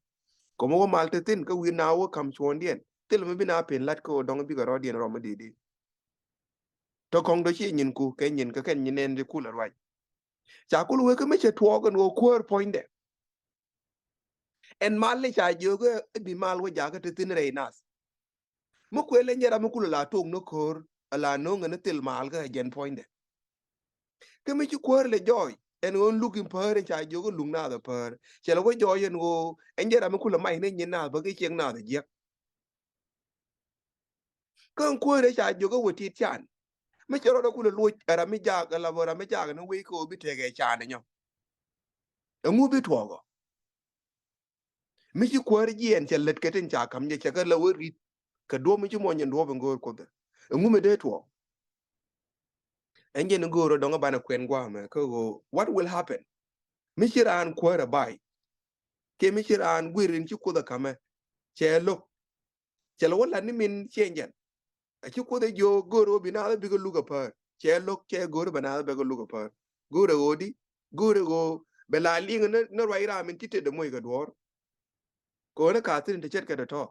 Kɔmɛ wä mal te thi̱n kä wi̱i̱ na wä ka̱m cuɔ̱ɔ̱ŋdiɛn. Thil mɛ bi na pen la̱t kä ɣöö dɔ̱ŋ bikɛ rɔɔdiɛn rɔm mi di̱i̱t di̱i̱t. Tɔ kɔŋ dɔ cie nyin ku kɛ nyin kɛ kɛn nyin nɛn ti kul ɛ ruac. Ca kul wek kä mi cɛ tuɔɔk ɛn ɣöö kuäär puɔ̱nydɛ. Ɛn mal ni ca jiök ɛ bi mal wä jakä te thi̱n rɛy nath. Mi kuël ɛn jɛ ram mi kulɛ la to̱o̱k ni ko̱r ala no̱o̱ŋ ɛn thil mal kä jɛn puɔ̱nydɛ. Kä mi ci kuäär lɛ jɔɔc ɛn ɣöö luk in päär ɛn ca jiök ɛ luk nath ɛ päär. Cɛ lɛ wä jɔɔc ɛn ɣöö ɛn jɛ ram mi kulɛ mac ni nyin nath bä kä ciɛŋ nath ɛ jiäk. Kä ɛn kuäär ɛ ca jiök ɛ wä tit can. Mi cɛ rɔɔdɛ kulɛ loc ɛ ram mi jaak ɛ la bä ram mi jaak ni wec kä ɣöö bi tekɛ can ɛ nyɔ. Ɛŋu bi tuɔɔk ɔ? Mi ci kuäär jiɛɛn cɛ lät kɛ tin ca ka̱m jɛ cɛ kɛ lɛ wä ri̱t kɛ duɔ̱p mi ci muɔ̱ny jɛn duɔ̱p in go̱o̱r Kuoth. Ɛŋu mi dee tuɔɔk? Ɛn jɛn in go̱o̱r ɔ dɔ̱ŋ ɛ banɛ kuɛn gua̱a̱mɛ kä ɣöö what will happen? Mi ci raan kuäär ɛ ba̱a̱c kɛ mi ci raan guir in ci Kuoth ɛ ka̱mɛ cɛ lo̱k. Cɛ lɛ wä la̱t ni min ciɛ jɛn. A ci Kuoth ɛ jiök go̱o̱r ɣöö bi naath bikɛ luk a päär. Cɛ lo̱k cɛ go̱o̱r bɛ naath bikɛ luk a päär. Go̱o̱r ɛ ɣöö di? Go̱o̱r ɛ ɣöö bɛ la liŋ ni, ni ruac ram in ci tetdɛ moc kɛ duɔ̱ɔ̱r. Kɛ ɣöö ni ka thi̱n te ce̱tkɛ tɔ̱tɔ̱.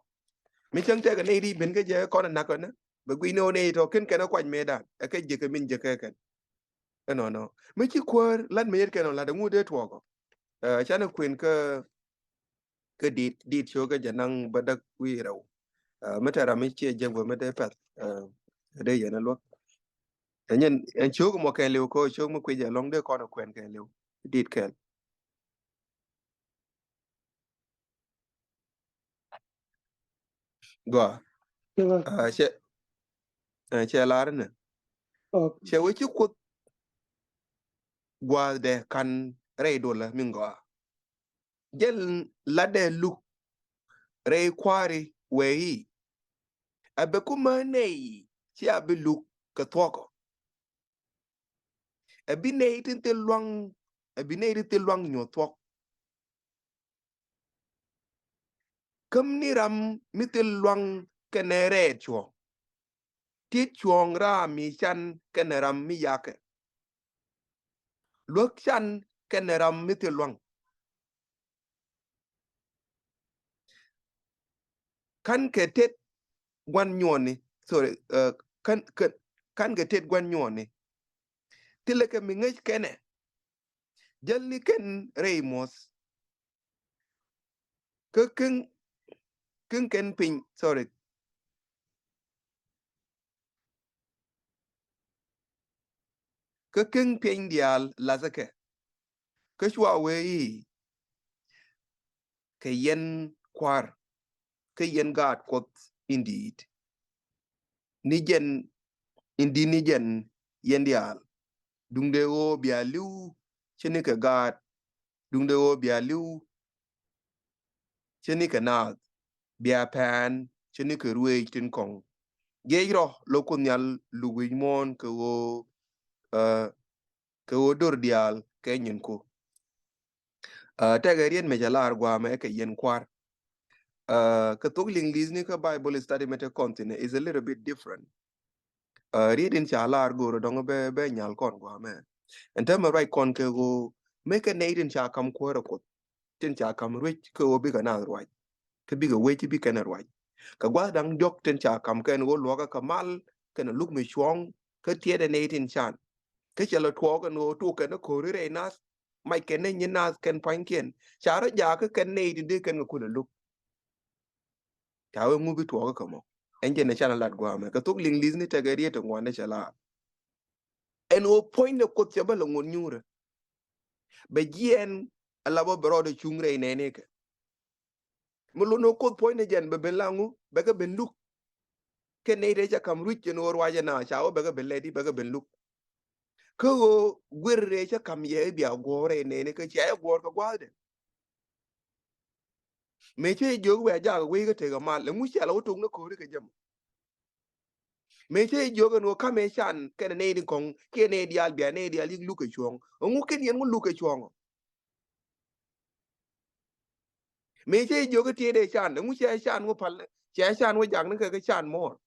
Mi cäŋ tɛkɛ nɛy ri ben kä jɛ kɔn ɛ na̱k kɛn. Bɛ guic ni ɣöö nɛy tɔ̱ ken kɛn ɛ kuac mëëdan. Ɛ kɛ jiäk kɛ min jiäk kɛ kɛn. Ɛnɔnɔ. Mi ci kuäär la̱t mëë yet kɛn ɔ la̱t ɛŋu dee tuɔɔk ɔ. Ɛ, canɛ kuën kä kä dit, dit cio̱kä jɛ naŋ bädäk wi̱i̱ rɛw. Ɛ, mi te ram mi ciɛ jek bä mi te pɛth. Ɛ, dee yɛn ɛ luäk. Ɛ nyɛn, ɛn ciök mɔ kɛɛliw kɔ, ciök mi kui̱c ɛ lɔŋ dee kɔn ɛ kuɛn kɛɛliw. Dit kɛɛl. Gɔaa. Ɛ, cɛ, ɛ, cɛ lar ni. Ok. Cɛ wee ci Kuoth gua̱a̱thdɛ ka̱n rɛy dolä min gɔaa. Jɛn latdɛ luk rɛy kua̱ri wee i̱, a bɛ kumä nɛy ci a bi luk kɛ thuɔ̱k ɔ. A bi nɛy tin thil lua̱ŋ, a bi nɛy tin thil lua̱ŋ nyuɔ̱th thuɔ̱k. Käm ni ram mi thil lua̱ŋ kɛnɛ rɛɛt cuɔ̱ɔ̱ŋ. Tit cuɔ̱ɔ̱ŋ ram mi can kɛnɛ ram mi yakɛ. Luäk can kɛnɛ ram mi thil lua̱ŋ. Ka̱n kɛ tet gua̱n nyuɔ̱ɔ̱ni, sorry, ɛ, ka̱n, ka̱n, ka̱n kɛ tet gua̱n nyuɔ̱ɔ̱ni. Thilɛ kɛ mi ŋäc kɛnɛ. Jäl ni kɛn rɛy muɔ̱th. Kä ken, ken kɛn piny, sorry. Kä ken piny diaal lathɛ kɛ. Kä cua wee i̱, kɛ yɛn kua̱r, kä yɛn gaat Kuɔth in di̱i̱t. Ni jɛn, in di̱i̱t ni jɛn yɛn diaal. Duŋdɛ ɣöö bia li̱w, cɛ ni kɛ gaat. Duŋdɛ ɣöö bia li̱w, cɛ ni kɛ naath. Bia pɛn, cɛ ni kɛ ruëëc tin kɔŋ. Giɛc rɔ, lɔ Kuoth Nhial luk wi̱c muɔ̱ɔ̱n kɛ ɣöö, ɛ, kɛ ɣöö dor diaal kɛ nyin ku. Ɛ, tɛkɛ riet mɛ cɛ lar gua̱a̱mɛ kɛ yɛn kua̱r. Ɛ, kɛ thok Liŋli̱th ni kä Bible study mɛ te kɔn thi̱n is a little bit different. Ɛ, riet in ca lar go̱o̱r dɔ̱ŋ bɛ, bɛ nyal kɔn gua̱a̱mɛ. Ɛn täämɛ ruac kɔn kɛ ɣöö mëë kɛ nɛy tin ca ka̱m kuäärä Kuɔth. Tin ca ka̱m ruec kɛ ɣöö bikɛ naath ruac. Kä bikɛ wec bikɛn ruac. Kɛ gua̱th da̱ŋ diɔ̱k tin ca ka̱m kɛn ɣöö luɔ̱kä kɛ mal kɛnɛ luk mi cuɔ̱ɔ̱ŋ kä tiɛtdɛ nɛy tin can. Kä cɛ lɛ tuɔɔk ɛn ɣöö tuk kɛn ɛ ko̱ri rɛy nath, mac kɛn ɛ nyi nath kɛn pua̱nykiɛn. Ca rɔ jaak kä kɛn nɛy ti dee kɛn kɛ kulɛ luk. Ca wee ŋu bi tuɔɔk kä mɔ. Ɛn jɛn ɛ canɛ lat gua̱a̱mɛ kɛ thok liŋ li̱th ni tekɛ riet ti ŋuan ni cɛ laar. Ɛn ɣöö puɔ̱ny ni Kuoth cɛ bä lɛ ŋuɔ̱t nyuurɛ. Bɛ jiɛɛn ala bä bɛ rɔɔdɛ cuŋ rɛy nɛɛni kɛ. Mi lon ɣöö Kuoth puɔ̱ny ni jɛn bɛ ben la ŋu, bɛ kɛ ben luk. Kɛ nɛy tëë cɛ ka̱m rui̱c ɛn ɣöö ruacɛ na ca wä bɛ kɛ ben lɛt i̱ bɛ kɛ ben luk. Kä ɣöö guir rɛy cä ka̱m yɛ i̱ bia guɔ̱ɔ̱r rɛy nɛɛni kä cia yɛ guɔ̱ɔ̱r kɛ gua̱a̱thdɛ. Mëë cä jiök wɛɛ jakä wec kä tekɛ mal ɛŋu cia la wä tok ni ko̱ri kɛ jɛ mɔ. Mëë cä jiök ɛn ɣöö ka̱mɛ can kɛnɛ nɛy ti kɔ̱ŋ kiɛ nɛy diaal bia nɛy diaal yik luk kɛ cuɔ̱ɔ̱ŋ. Ɛŋu kɛn yɛn wä luk kɛ cuɔ̱ɔ̱ŋ ɔ? Mëë cä jiök kä tiee dee can ɛŋu cia can wä pal cia can wä jak ni kɛ kɛ can muɔɔr.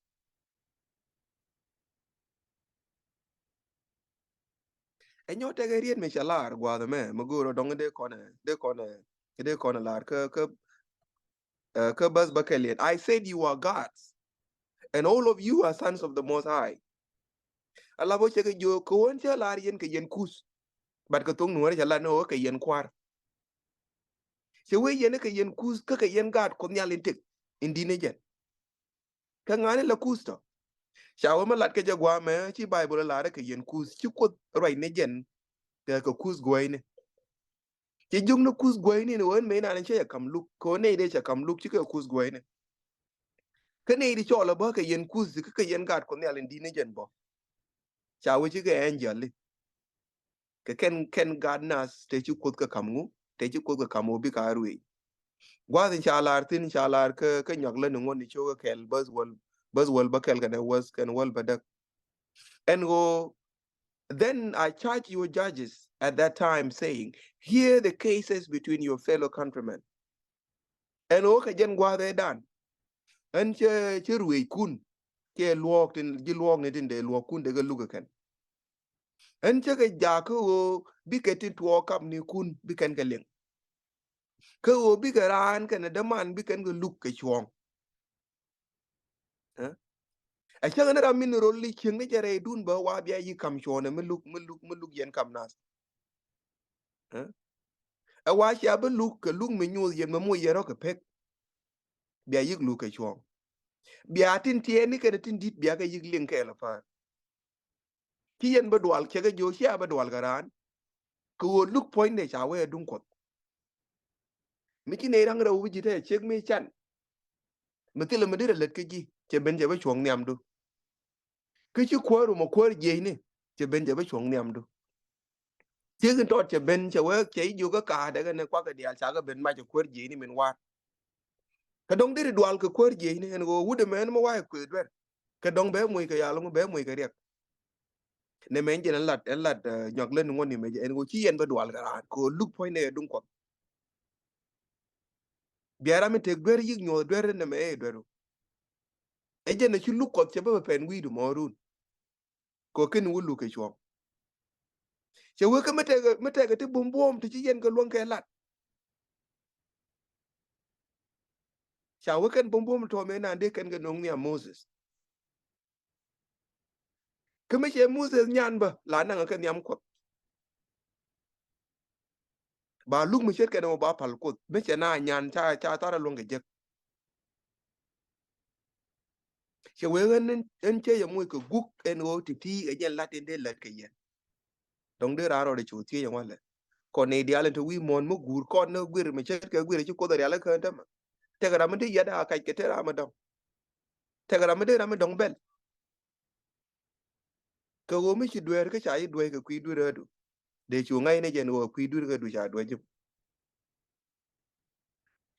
Ɛ nyɔ tekɛ riet mi cɛ lar gua̱a̱th ɛmɛ mi go̱o̱r ɔ dɔŋ dee kɔnɛ dee kɔnɛ dee kɔnɛ lar kä kä kä bäth bä kɛl yɛn. I said you are gods and all of you are sons of the Most High. Ala bä cɛ kɛ jiök kɛ ɣöö cä lar yɛn kɛ yɛn Kuth. But kɛ thok Nuäärä cɛ lar ni ɣöö kɛ yɛn kua̱r. Cɛ wee yɛn kɛ yɛn Kuth kä kɛ yɛn gaat Kuoth Nhial in tëk in di̱t ni jɛn. Kä ŋa̱ni la Kuth tɔ. Ca wee mi lat kɛ jɛ gua̱a̱mɛ ci Baibol ɛ lar kɛ yɛn Kuth ci Kuoth ruac ni jɛn kɛ kɛ Kuth guäyni. Ci jiök ni Kuth guäyni ni ɣöö ɛn mëë nan cä yɛ ka̱m luk kɛ ɣöö nɛy dee cɛ ka̱m luk ci kɛ Kuth guäyni. Kä nɛy di cɔɔl ɛ bä kɛ yɛn Kuth kä kɛ yɛn gaat Kuoth Nhial in di̱t ni jɛn bä. Ca wee ci kɛ angel i̱ kɛ kɛn kɛn gaat nath te ci Kuoth kɛ ka̱m ŋu te ci Kuoth kɛ ka̱m ɣöö bikɛ a ruëëc. Gua̱a̱th in ca lar thi̱n ca lar kä kä nyɔak lä ni ŋuɔ̱t ni cio̱k kä kɛl bäth wäl bäth wäl bä kɛl kɛnɛ wäth kɛn wäl bä däk. Ɛn ɣöö then I charge your judges at that time saying, hear the cases between your fellow countrymen. Ɛn ɣöö kɛ jɛn gua̱a̱th ëëdan ɣän cä cä ruëëckun kiɛ luɔ̱ɔ̱k tin ji̱ luɔ̱ɔ̱k ni tin dee luɔ̱ɔ̱kkun dee kɛ luk ɛ kɛn. Ɣän cä kɛ jaak kä ɣöö bikɛ tin tuɔɔk kapnikun bi kɛn kɛ liŋ. Kä ɣöö bikɛ raan kɛnɛ däman bi kɛn kɛ luk kɛ cuɔ̱ɔ̱ŋ. Ɛ cäŋ ni ram min rol li cieŋ ni jɛ rɛydun bä wa bia yi kam cuɔ̱ɔ̱nɛ mi luk mi luk mi luk yɛn kam nath. Ɛ wa cia bi luk kɛ luk mi nyuuth yɛn mi moc yɛn rɔ kɛ pek. Bia yik luk kɛ cuɔ̱ɔ̱ŋ. Bia tin tiɛɛni kɛnɛ tin di̱t bia kɛ yik liŋ kɛɛl ɛ päär. Ci yɛn bä dual cɛ kɛ jiök cia bä dual kɛ raan. Kɛ ɣöö luk puɔ̱nydɛ ca wee duŋ Kuɔth. Mi ci nɛy raŋ rɛw bi ji̱ te ciek mi can. Mi thilɛ mi derɛ lät kä ji̱ cɛ ben cɛ bä cuɔ̱ŋ nhiamdu. Kä ci kuäär rum ɔ kuäär jiecni cɛ ben cɛ bä cuɔ̱ŋ nhiamdu. Ciek in tɔt cɛ ben cɛ wee cɛ jiök kä ka̱a̱dɛ kɛnɛ kuakɛ diaal ca kɛ ben mac ɛ kuäär jiecni min wa̱a̱t. Kɛ dɔ̱ŋ deri dual kɛ kuäär jiecni ɛn ɣöö wut ɛmɛ ɛn mɛ wa̱a̱ ɛ kuëë duer. Kɛ dɔ̱ŋ bɛ moc kɛ yal ŋu bɛ moc kɛ riɛk. Nɛ mɛ ɛn jɛn ɛn lat ɛn lat nyɔak lät ni ŋuɔ̱t ni mɛ jɛ ɛn ɣöö ci yɛn bä dual kɛ raan kɛ ɣöö luk puɔ̱nydɛ ɛ duŋ Kuɔth. Bia ram mi tek duer yik nyuɔth duer nɛ mɛ ɛ dueru. Ɛ jɛn ɛ ci luk Kuɔth cɛ bä bɛ pɛn wi̱i̱du mɔɔrun. Kɛ ɣöö kɛn wä luk kɛ cuɔ̱ɔ̱ŋ. Cɛ wee kä mi tɛkɛ mi tɛkɛ ti buɔ̱m buɔ̱m ti ci yɛn kɛ luäŋ kɛ lat. Ca wee kɛn buɔ̱m buɔ̱m tɔ̱ mɛ naan dee kɛn kɛ no̱o̱ŋ nhiam Moses. Kä mi cɛ Moses nyan bä la naŋ kɛ nhiam Kuɔth. Ba luk mi ce̱tkɛ ni wä ba pal Kuoth mi cɛ na nyan ca ca thar a luäŋ kɛ jek. Cɛ wee ɣän ɛn cɛ yɛ moc kɛ guk ɛn ɣöö ti ti ɛ jɛn lat in dee lät kɛ yɛn. Dɔ̱ŋ dee raan rɔɔdɛ cu thiec ɛn walɛ. Kɔn ni diaal in te wi̱i̱ muɔ̱ɔ̱n mi guur kɔn ni guir mi ce̱tkɛ guir ci Kuoth ɛ rial ɛ kään tämɛ. Tekɛ ram mi dee yɛt a kac kɛ te ram mi dɔ̱ŋ. Tekɛ ram mi dee ram mi dɔ̱ŋ bɛl. Kɛ ɣöö mi ci dueer kä ca yi duec kɛ kui̱ duer ɣädu. Dee cu ŋa̱c ni jɛn ɣöö kui̱ duer ɣädu ca duec jim.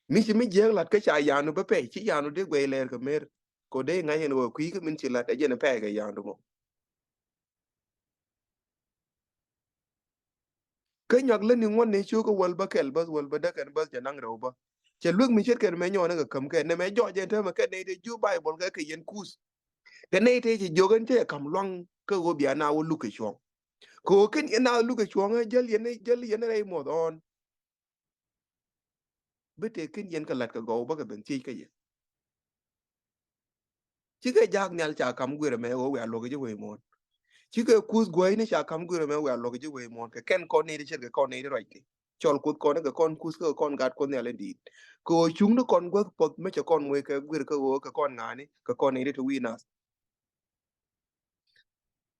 Mi ci mi jiääk la̱t kä ca yanu bä pɛy ci yanu dee guɛy lɛɛr kɛ mer. Kɛ ɣöö dee ŋa̱c jɛn ɣöö kui̱ kä min ci la̱t ɛ jɛn pɛy kɛ yanu mɔ. Kä nyuak lätni ŋuɔ̱tni cio̱k kä wäl bä kɛl bäth wäl bä däk kɛn bäth cɛ naŋ rɛw bä. Cɛ luek mi ce̱tkɛ nɛmɛ nyɔɔnɛ kɛ käm kɛ nɛmɛ jɔɔc ɛn täämɛ kɛ nɛy tëë jiök Baibol kɛ kɛ yɛn Kuth. Kɛ nɛy tëë ci jiök ɛn cä yɛ ka̱m luaŋ kä ɣöö bia na wä luk kɛ cuɔ̱ɔ̱ŋ. Kɛ ɣöö kɛn yɛn na luk kɛ cuɔ̱ɔ̱ŋ ɛ jäl yɛn jäl yɛn rɛy muɔth ɣɔ̱ɔ̱n. Bi tëë kɛn yɛn kɛ la̱t kɛ gɔw bä kɛ ben thiec kä yɛ. Cikɛ jaak nhial ca ka̱m guir ɛmɛ ɣöö wiaa luɔ̱k ji̱ wec muɔ̱ɔ̱n. Cikɛ kuth guäyni ca ka̱m guir ɛmɛ wiaa luɔk ji̱ wee muɔ̱ɔ̱n kɛ kɛn kɔn nɛy ti ce̱tkɛ kɔn nɛy ti ruacni. Cɔl kuth kɔn kɛ kɔn kuth kɛ kɔn gat Kuɔth Nhial in di̱i̱t. Kɛ ɣöö cuŋni kɔn guäth Kuɔth mi cɛ kɔn moc kɛ guir kɛ ɣöö kɛ kɔn ŋa̱a̱ni kɛ kɔn nɛy ti te wi̱i̱ nath.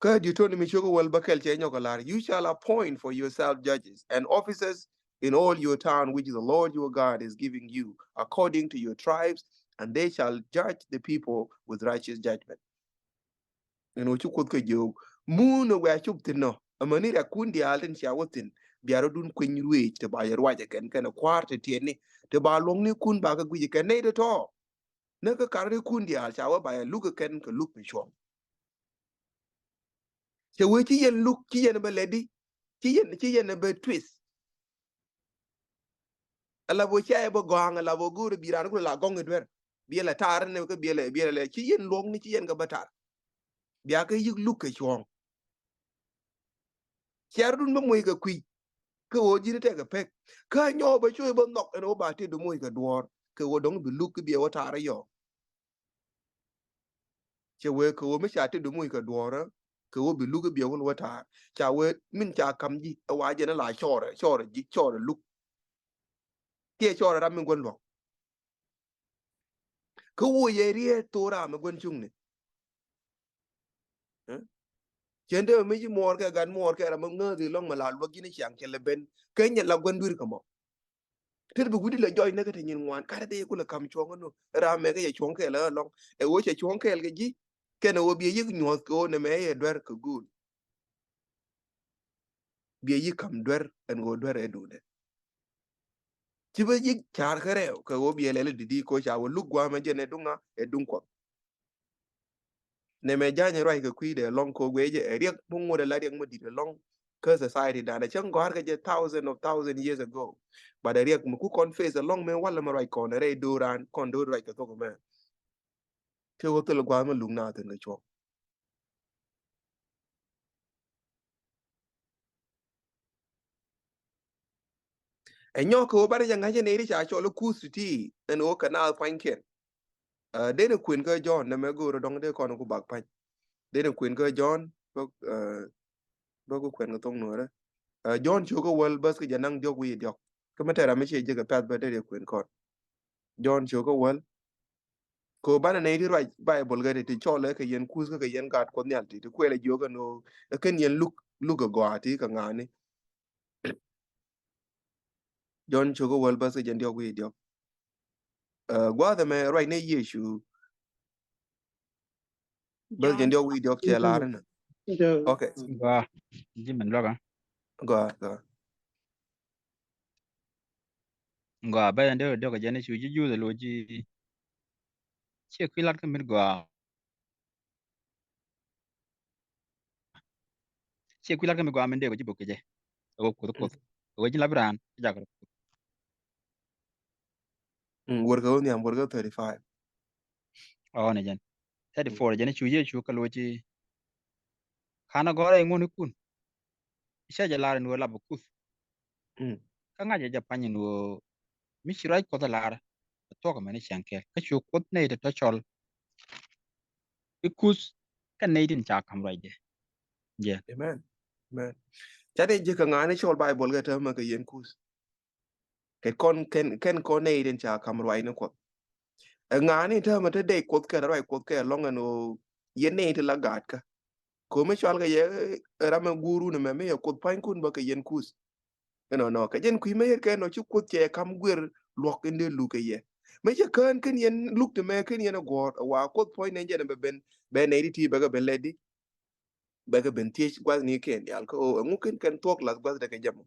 Kä Deuteronomy ciök wäl bäkɛl cɛ nyɔk kɛ la̱r, "You shall appoint for yourself judges and officers in all your town which the Lord your God is giving you according to your tribes, and they shall judge the people with righteous judgment." Ɛn ɣöö ci Kuoth kɛ jiök, mun ɛ wiaa cop thi̱n nɔ, amäni riakkun diaal tin cia wä thi̱n, bia rɔ̱dun kueny ruëëc ti ba yɛ ruac ɛ kɛn kɛnɛ kua̱r ti tiɛtni, ti ba luɔ̱ŋnikun ba kɛ guic ɛ kɛn nɛy tɔ̱tɔ̱. Näk kä karikun diaal ca wä ba yɛ luk ɛ kɛn kɛ luk mi cuɔ̱ŋ. Cɛ wee ci yɛn luk, ci yɛn bɛ lɛtdi, ci yɛn, ci yɛn bɛ twist. Ala bä ca yɛ bä gɔ̱a̱ŋ, ala bä go̱o̱r bi raan kulɛ la gɔ̱ŋ i̱ duer. Biɛlɛ taar ni kä biɛlɛ, biɛlɛ lɛ ci yɛn luɔ̱ŋni ci yɛn kɛ bä taar. Bia kɛ yik luk kɛ cuɔ̱ɔ̱ŋ. Ciarädun bä moc kɛ kui̱. Kä ɣöö ji̱n tɛkɛ pek. Kä nyɔɔk bä cuɔ̱c bä nhɔk ɛn ɣöö ba tëëdu moc kɛ duɔ̱ɔ̱r. Kɛ ɣöö dɔ̱ŋ bi luk kä biɛ wä taar yɔɔ. Cɛ wee kɛ ɣöö mi ca tëëdu moc kɛ duɔ̱ɔ̱rä, kɛ ɣöö bi luk i̱ biɛ wä taar. Ca wee min ca ka̱m ji̱ ɛ wa jɛn ɛ la cɔɔrɛ, cɔɔrɛ ji̱, cɔɔrɛ luk. Kiɛ cɔɔrɛ ram mi gua̱n luɔ̱k. Kä wee yɛ riet thok ram mi gua̱n cuŋni. Ɛ? Cɛn te mi ci muɔɔr kɛ gat muɔɔr kɛ ram mi ŋääth i̱ lɔ̱ŋ mi la luäk ji̱n i̱ ciaŋ cɛ lɛ ben. Kä nyɛ la gua̱n dui̱r kɛ mɔ. Tet bi wi̱cdɛ lɛ jɔc näk kä te nyin ŋuan, kat te kulɛ ka̱m cuɔ̱ŋ kä nu. Ram mɛ kä cɛ cuɔ̱ŋ kɛɛl kä lɔ̱ŋ. Ɛ ɣöö cɛ cuɔ̱ŋ kɛɛl kɛ ji̱. Kɛn ɛ ɣöö biɛ yik nyuɔ̱th kɛ ɣöö nɛmɛ ɛ duer kɛ go̱o̱l. Biɛ yik ka̱m duer ɛn ɣöö duer ɛ duundɛ. Ci bä yik ca̱r kä rɛw kɛ ɣöö biɛ lɛl i̱ di̱t i̱ ko̱ ca wä luk gua̱a̱mɛ jɛn ɛ duŋ ŋa, ɛ duŋ Kuɔth. Nɛmɛ ja̱ny ruac kɛ kui̱dɛ lɔ̱ŋ ko̱ guecɛ ɛ riɛk mi ŋot ɛ la riɛk mi di̱t ɛ lɔ̱ŋ kä society danɛ cäŋ gɔ̱a̱r kɛ jɛ thousand of thousand years ago. But ɛ riɛk mi ku kɔn face ɛ lɔ̱ŋ mɛ walɛ mi ruac kɔn ɛ rɛy do̱ran kɔn do̱r ruac kɛ thok mɛ. Kɛ ɣöö thil gua̱a̱th mi luk na thi̱n kɛ cuɔ̱ŋ. Ɛ nyɔk kɛ ɣöö banɛ jɛ ŋa̱c ɛ nɛy ti ca cɔl i̱ kuth ti̱ti̱ ɛn ɣöö kɛ naath pua̱nykiɛn. Ɛ, denɛ kuën kä Jɔ̱ɔ̱n nɛmɛ go̱o̱rä dɔ̱ŋ dee kɔn ku bak pa̱ny. Denɛ kuën kä Jɔ̱ɔ̱n, bä, ɛ, bä ku kuën kä thoŋ nuɔ̱ɔ̱rä. Ɛ, Jɔ̱ɔ̱n cio̱k kä wäl bäth kä jɛ naŋ diɔ̱k wi̱i̱ diɔ̱k. Kä mi tɛr ram mi ciɛ jek ɛ pa̱th bä dee kuën kɔn. Jɔ̱ɔ̱n cio̱k kä wäl. Kɛ ɣöö banɛ nɛy ti ruac Baibol kɛ ti, ti cɔl ɛ kɛ yɛn kuth kä kɛ yɛn gaat Kuɔth Nhial ti, ti kuɛl ɛ jiök ɛn ɣöö ɛ kɛn yɛn luk, luk ɛ gɔaa ti kɛ ŋa̱a̱ni. Jɔ̱ɔ̱n cio̱k kä wäl bäth kä jɛ diɔ̱k wi̱i̱ diɔ̱k. Ɛ, gua̱a̱th ɛmɛ ruac ni Yecu. Bäth jɛ diɔ̱k wi̱i̱ diɔ̱k cɛ lar inɛ. Okay. Gɔaa. Ji̱ min luäkä. Gɔaa, gɔaa. Gɔaa, bäth jɛ diɔ̱k, diɔ̱k jɛ ni cu ji̱ Juudh loc ji̱. Ciɛ kui̱ lat kä mit gɔaa. Ciɛ kui̱ lat kä mi gɔaa min dee kɔ ji̱ bok kecɛ. Ɛ wä kuoth kuoth. Ɛ wä ji̱ la bi raan jak rɔ. Mm, wärkɛ wä nhiam, wärkɛ thirty-five. Ɔ, ni jɛn. Thirty-four jɛn i̱ cu Yecu kɛ loc i̱, ka̱n a gɔ̱rä i̱ ŋuɔ̱nikun. I̱ cä jɛ lar in wee lap ɛ kuth. Mm. Kä ŋa̱cä jɛ pa̱ny in wee mi ci ruac Kuɔth ɛ lar. Ɛ thuɔ̱k ɛmɛn i̱ cäŋ kɛɛl. Kä cu Kuoth nɛy tɔ̱tɔ̱ cɔl i̱ kuth kɛn nɛy tin ca ka̱m ruacdɛ. Jɛ. Amen. Amen. Ca dee ji̱ kɛ ŋa̱a̱ni cɔl Baibol kɛ täämɛ kɛ yɛn kuth. Kɛ kɔn kɛn, kɛn kɔn nɛy tin ca ka̱m ruacni Kuɔth. Ɛ ŋa̱a̱ni täämɛ te dee Kuoth kɛl ruac Kuoth kɛl lɔ̱ŋ ɛn ɣöö yɛn nɛy ti la gaatkä. Ko̱mi cɔal kɛ yɛ ram ɛ guurun ɛmɛ mi yɛ Kuoth pa̱nykun bä kɛ yɛn kuth. Ɛnɔnɔ kɛ jɛn kui̱ mɛ yɛt kɛ nɔ ci Kuoth cɛ ka̱m guer luɔ̱k in dee luk kɛ yɛ. Mɛ cɛ kään kɛn yɛn luk ti mɛ kɛn yɛn ɛ guɔ̱ɔ̱r ɛ wa Kuoth puɔ̱ny nɛn jɛn ɛ bɛ ben bɛ nɛy ti ti bɛ kɛ ben lɛt di. Bɛ kɛ ben thiec gua̱thni kɛn diaal kä ɣöö ɛŋu kɛn kɛn thuɔ̱k la̱th gua̱thdɛ kɛ jɛ mɔ.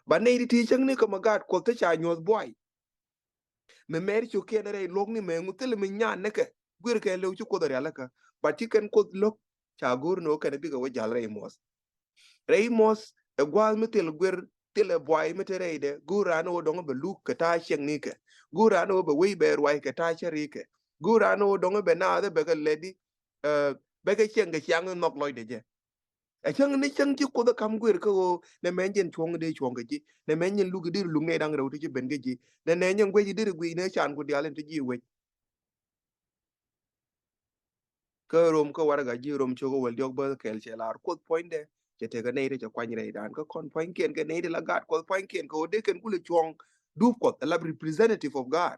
Ba nɛy ti ti cäŋni kä mɛ gaat Kuoth te ca nyuɔ̱th buay. Mɛ mɛr cio̱kiɛn rɛy luɔ̱kni mɛ ŋu thilɛ mi nyan nikɛ guir kɛ lëw ci Kuoth a rialikä. But ci kɛn Kuoth lo̱k ca go̱o̱r ni wä kɛn bikɛ wä jal rɛy muɔth. Rɛy muɔth ɛ gua̱a̱th mi thil guir thilɛ buay mi te rɛydɛ go̱o̱r raan wä dɔŋ bɛ luk kɛ ta̱a̱ ciɛŋnikɛ. Go̱o̱r raan wä bɛ wei bɛ ruay kɛ ta̱a̱ cärikɛ. Go̱o̱r raan wä dɔŋ bɛ naath bɛ kɛ lɛt di, ɛ, bɛ kɛ ciɛŋ kɛ ciaŋ nhɔk lɔcdɛ jɛ. Ɛ cäŋ ni cäŋ ci Kuoth ɛ ka̱m guer kä ɣöö nɛ mɛn jɛn cuɔ̱ŋ dee cuɔ̱ŋ kɛ ji̱, nɛ mɛn jɛn luk i̱ dir luk nɛy da̱ŋ rɛw ti ci ben kä ji̱, nɛ nɛ jɛn guec i̱ dir i̱ guic nɛ can ku diaal in ti ji̱ wec. Kä Rom, kä warɛga ji̱ Rom cio̱k wäl diɔ̱k bäth kɛl cɛ lar Kuoth puɔ̱nydɛ cɛ tekɛ nɛy ti cɛ kuany rɛydan. Kä kɔn pua̱nykiɛn kɛ nɛy ti la gaat Kuɔth pua̱nykiɛn kɛ ɣöö dee kɛn kulɛ cuɔ̱ŋ dup Kuɔth, ɛ la representative of God.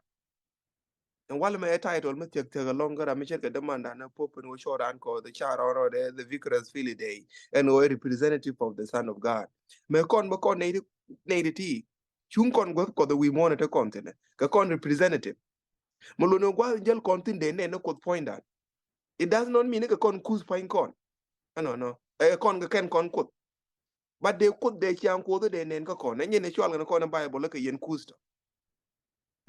Ɛn walɛ mɛ ɛ title mi thiäk thiäk ɛlɔ̱ŋ kä ram mi ce̱tkɛ dämandan ɛ Pope ɛn ɣöö cɔɔdan kɛ ɣöö the ca rɔɔn rɔɔdɛ the Vicarius Filii Dei, ɛn ɣöö ɛ representative of the Son of God. Mɛ kɔn bä kɔn nɛy ti, nɛy ti ti cuŋ kɔn guäth Kuɔth ɛ wi̱i̱ muɔ̱ɔ̱n ɛ te kɔn thi̱n ɛ kɛ kɔn representative. Mi luni gua̱a̱th jäl kɔn thi̱n dee nɛn ni Kuoth puɔ̱nydan. It does not mean kɛ kɔn kuth pua̱ny kɔn. Ɛnɔnɔ ɛ kɔn kɛ kɛn kɔn Kuoth. But dee Kuoth dee ciaŋ Kuoth dee nɛn kä kɔn. Ɛ nyin ɛ cual kɛn kɔn ɛ Bible kɛ yɛn kuth tɔ.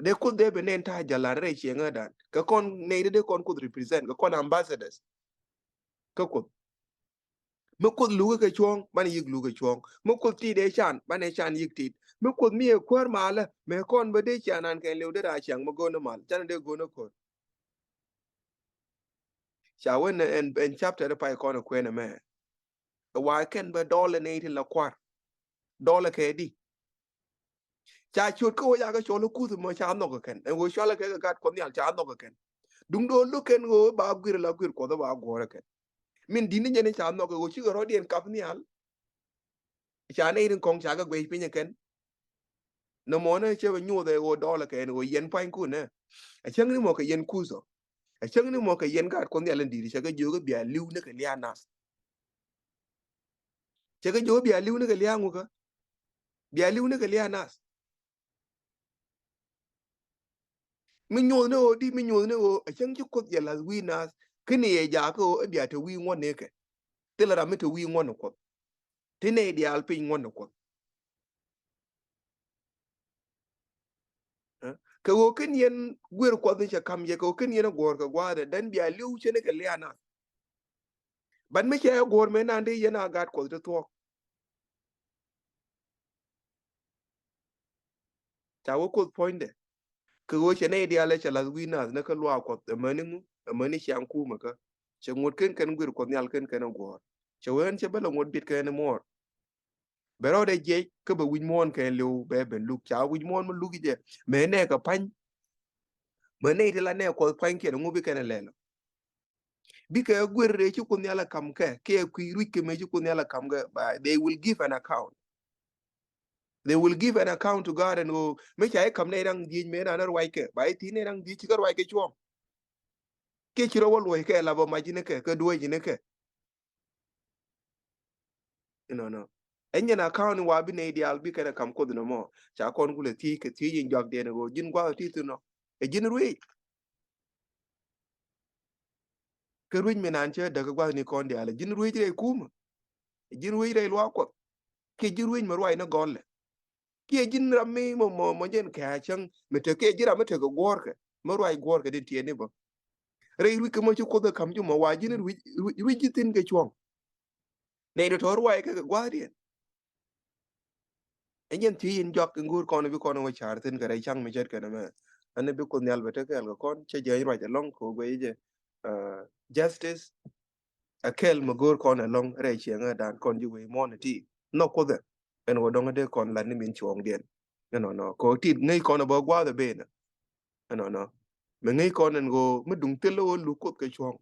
Dee Kuoth dee bɛ nɛn ta̱a̱ jalan rɛy cieŋädan kɛ kɔn nɛy dee kɔn Kuoth represent kɛ kɔn ambassadors kä Kuoth. Mi Kuoth lukɛ kɛ cuɔ̱ŋ banɛ yi̱k lukɛ cuɔ̱ŋ. Mi Kuoth tit dee can banɛ can yi̱k tit. Mi Kuoth mi ɛ kuäär malä mɛ kɔn bä dee ciaŋ nan kɛn liw dee raa ciaŋ mi go̱o̱n mal canɛ dee go̱o̱n ko̱r. Ca wen ɛn, ɛn chapter pay kɔn kuɛn ɛmɛ. Ɛ wa kɛn bä dɔɔlɛ nɛy ti la kua̱r. Dɔɔlɛ kɛ di. Ca ciöt kä ɣöö ca kɛ cɔl ɛ kuth mɔ ca nhɔk kɛ kɛn. Ɛn ɣöö cɔalɛ kɛ kɛ gat Kuɔth Nhial ca nhɔk kɛ kɛn. Duŋdɛ ɣöö lo̱k kɛn ɣöö ba guir la guir Kuɔth ɛ ba guɔ̱ɔ̱r ɛ kɛn. Min di̱t ni jɛn ca nhɔk kɛ ɣöö cikɛ rɔ̱diɛn kap nhial. Ca nɛy rin kɔŋ ca kɛ guɛc piny ɛ kɛn. Nɔmɔ ni cɛ bɛ nyoth ɛ ɣöö dɔɔlɛ kɛ ɛn ɣöö yɛn pua̱nykun ɛ. Ɛ cäŋ ni mɔ kɛ yɛn kuth ɔ. Ɛ cäŋ ni mɔ kɛ yɛn gaat Kuɔth Nhial in di̱i̱t cɛ kɛ jiök i̱ bia li̱w ni kɛ lia̱a̱ nath. Cɛ kɛ jiök i̱ bia li̱w ni kɛ lia̱a̱ ŋukä. Bia li̱w ni kɛ lia̱a̱ nath. Mi nyoth ni ɣöö di, mi nyoth ni ɣöö ɛ cäŋ ci Kuoth jɛ la̱th wi̱i̱ nath. Kä ni yɛ jakä ɣöö i̱ bia te wi̱i̱ ŋuɔ̱t ni kɛ. Thilɛ ram mi te wi̱i̱ ŋuɔ̱t ni Kuɔth. Ti nɛy diaal piny ŋuɔ̱t ni Kuɔth. Ɛ? Kɛ ɣöö ken yɛn guir Kuɔth ni cɛ ka̱m yɛ, kɛ ɣöö ken yɛn a guɔ̱ɔ̱r kɛ gua̱a̱thdɛ, dɛn bia li̱w cɛ ni kɛ lia̱a̱ nath. But mi cɛ ɛ guɔ̱ɔ̱r mëë nan dee yɛn a gaat Kuɔth ti thuɔ̱k. Ca wä Kuoth puɔ̱nydɛ. Kɛ ɣöö cɛ nɛy diaal ɛ cɛ la̱th wi̱i̱ nath ni kä luaak Kuɔth, amäni ŋu, amäni ciaŋ kumɛ kä. Cɛ ŋuɔ̱t ken kɛn guir Kuɔth Nhial ken kɛn a guɔ̱ɔ̱r. Cɛ wee ɛn cɛ bä la ŋuɔ̱t bit kɛn muɔɔr. Bɛ rɔɔdɛ jiɛc kä bɛ wi̱c muɔ̱ɔ̱n kɛn li̱w bɛ ben luk. Ca wi̱c muɔ̱ɔ̱n mi luk i̱ jɛ mɛ nɛ kɛ pa̱ny. Mɛ nɛy ti la nɛ Kuɔth pa̱nykiɛn ŋu bi kɛn ɛ lɛl ɔ. Bikɛ guer rɛy ci Kuoth Nhial ɛ ka̱m kɛ kiɛ kui̱ ruic kɛ mëë ci Kuoth Nhial ɛ ka̱m kɛ, ba, they will give an account. They will give an account to God ɛn ɣöö mëë ca i̱ ka̱m nɛy da̱ŋ dhiec mëë nan ruac kɛ, ba i̱ thi̱n nɛy da̱ŋ dhiec ci kä ruac kɛ cuɔ̱ɔ̱ŋ. Kiɛ ci rɔ wä luɔ̱c kɛ la bä mac ji̱n kɛ, kɛ duäc ji̱n kɛ. Inɔnɔ. Ɛ nyɛn account wa bi nɛy diaal bi kɛn ɛ ka̱m Kuoth inɔmɔ. Ca kɔn kulɛ thiec kɛ thiec in juakdiɛn ɛ ɣöö ji̱n gua̱a̱th ti thi̱n nɔ. Ɛ ji̱n ruic. Kɛ ruec mi nan cä däk kä gua̱thni kɔn diaal, ji̱n ruec rɛy kumä. Ji̱n ruec rɛy luaak Kuɔth. Kiɛ ji̱n ruec mi ruac ni gɔlɛ. Kiɛ ji̱n ram mi mɔ, mɔ, mɔ jɛn kɛ a cäŋ mi tek, kiɛ ji̱n ram mi tek kɛ guɔ̱ɔ̱rkɛ, mi ruac guɔ̱ɔ̱rkɛ din tiɛɛni bä. Rɛy ruec kɛ mɔ ci Kuoth ɛ ka̱m jumɔ wa ji̱n ruec, ruec, ruec ji̱ thi̱n kɛ cuɔ̱ŋ. Nɛy dee tɔ̱ ruac kɛ kɛ gua̱a̱thdiɛn. Ɛ jɛn thiec in juak in go̱o̱r kɔn bi kɔn wä ca̱r thi̱n kɛ rɛy ca̱ŋ mi ce̱tkɛ nɛmɛ. Ɛn bi Kuoth Nhial bɛ te kɛɛl kɛ kɔn cɛ jɛ ruac ɛlɔ̱ŋ kɛ wä guic jɛ, ah, justice. Ɛ kɛl mi go̱o̱r kɔn ɛlɔ̱ŋ rɛy ciɛŋädan kɔn ji̱ wee muɔ̱ɔ̱n ɛ ti. Nhɔk Kuoth ɛ. Ɛn wä dɔ̱ŋ ɛ dee kɔn lat ni min cuɔ̱ɔ̱ŋdiɛn. Ɛnɔnɔ. Kɛ wä tit ŋäc kɔn ɛ bä gua̱a̱th ɛ ben ɛ. Ɛnɔnɔ. Mi ŋäc kɔn ɛn ɣöö mi duŋ thil ɣöö luk Kuoth kɛ cuɔ̱ɔ̱ŋ.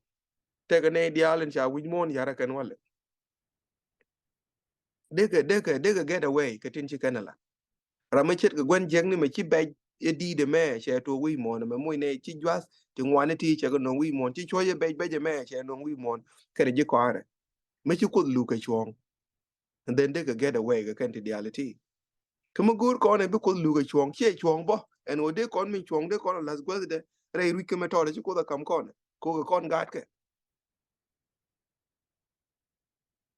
Tekɛ nɛy diaal in ca wi̱c muɔ̱ɔ̱n ya̱r ɛ kɛn walɛ. Dekɛ, dekɛ, dekɛ get away kɛ tin ci kɛn ala. Ram mi ce̱tkɛ gua̱n jiäkni mɛ ci bɛc i̱ di̱i̱t ɛmɛ cɛ tuɔɔk wi̱i̱ muɔ̱ɔ̱n ɛmɛ moc nɛ ci jua̱th ti ŋuani ti cɛ kɛ nöŋ wi̱i̱ muɔ̱ɔ̱n ci cuɔ̱c i̱ bɛc bɛc ɛmɛ cɛ nöŋ wi̱i̱ muɔ̱ɔ̱n kɛnɛ ji̱ kɔaarɛ. Mɛ ci Kuoth luk kɛ cuɔ̱ɔ̱ŋ. And then dekɛ get away kɛ kɛn ti diaal iti. Kä mi go̱o̱r kɔn ɛ bi Kuoth luk ɛ cuɔ̱ɔ̱ŋ ciɛ cuɔ̱ɔ̱ŋ bä ɛn ɣöö dee kɔn mi cuɔ̱ɔ̱ŋ dee kɔn ɛ la̱th guäthdɛ rɛy ruic kɛ mɛ tɔɔdɛ ci Kuoth ɛ ka̱m kɔn ɛ. Kokɛ kɔn gaatkɛ.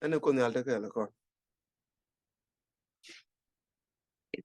Ɛn ɛ Kuoth Nhial tekɛ lɛ kɔn.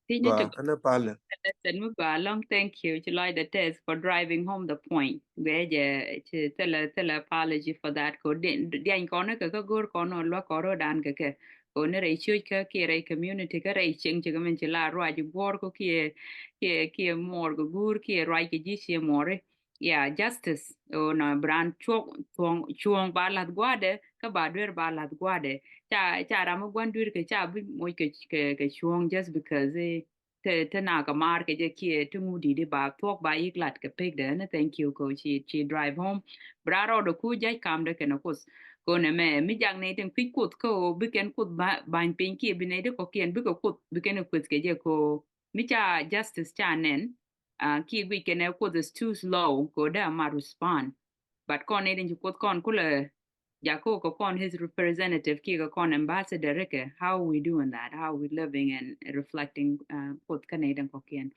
Thiec ni ba tek ɛn ɛ palɛ. Lesson mi ba lɔŋ, thank you. Ci lɔcdɛ tɛth for driving home the point. Guɛ jɛ ci thilɛ, thilɛ apology for that. Ko diany kɔn kɛ kä go̱o̱r kɔn ɔ luäk kɔn ro̱dan kɛ kɛ. Ko ni rɛy ciöc kä kiɛ rɛy community kä rɛy cieŋ ci kɛ min ci la ruac guɔ̱ɔ̱r ko kiɛ, kiɛ, kiɛ muɔɔr kɛ guur kiɛ ruac kɛ ji̱ ciɛ muɔɔri. Yeah, justice. Ɣöö nɔ bi raan cuɔ̱ŋ, cuɔ̱ŋ, cuɔ̱ŋ ba la̱th gua̱a̱dɛ kä ba duer ba la̱th gua̱a̱dɛ. Ca, ca ram mi gua̱n duer kɛ ca bi moc kɛ, kɛ, kɛ cuɔ̱ŋ just because, eh, te, te na kɛ maar kɛ jɛ kiɛ te ŋu di̱t i̱ ba thuɔ̱k ba yik lat kɛ pek dɛ ni thank you ko ci, ci drive home. Bra rɔɔdɛ ku ja̱c kamdɛ kɛnɛ Kuoth. Ko nɛ mɛ mi jak nɛy tin kui̱c Kuoth ko bi kɛn Kuoth ba, ba̱ny piny kiɛ bi nɛy ti kɔkiɛn bikɛ Kuoth bi kɛn kueth kɛ jɛ ko mi ca justice ca nɛn. Kiɛ guic kɛnɛ Kuoth is too slow ko dɛ ma respond. But kɔn nɛy tin ci Kuoth kɔn kulɛ Jako kɛ kɔn his representative kiɛ kɛ kɔn ambassador rikɛ, how we doing that, how we living and reflecting Kuoth kä nɛy tin kɔkiɛn.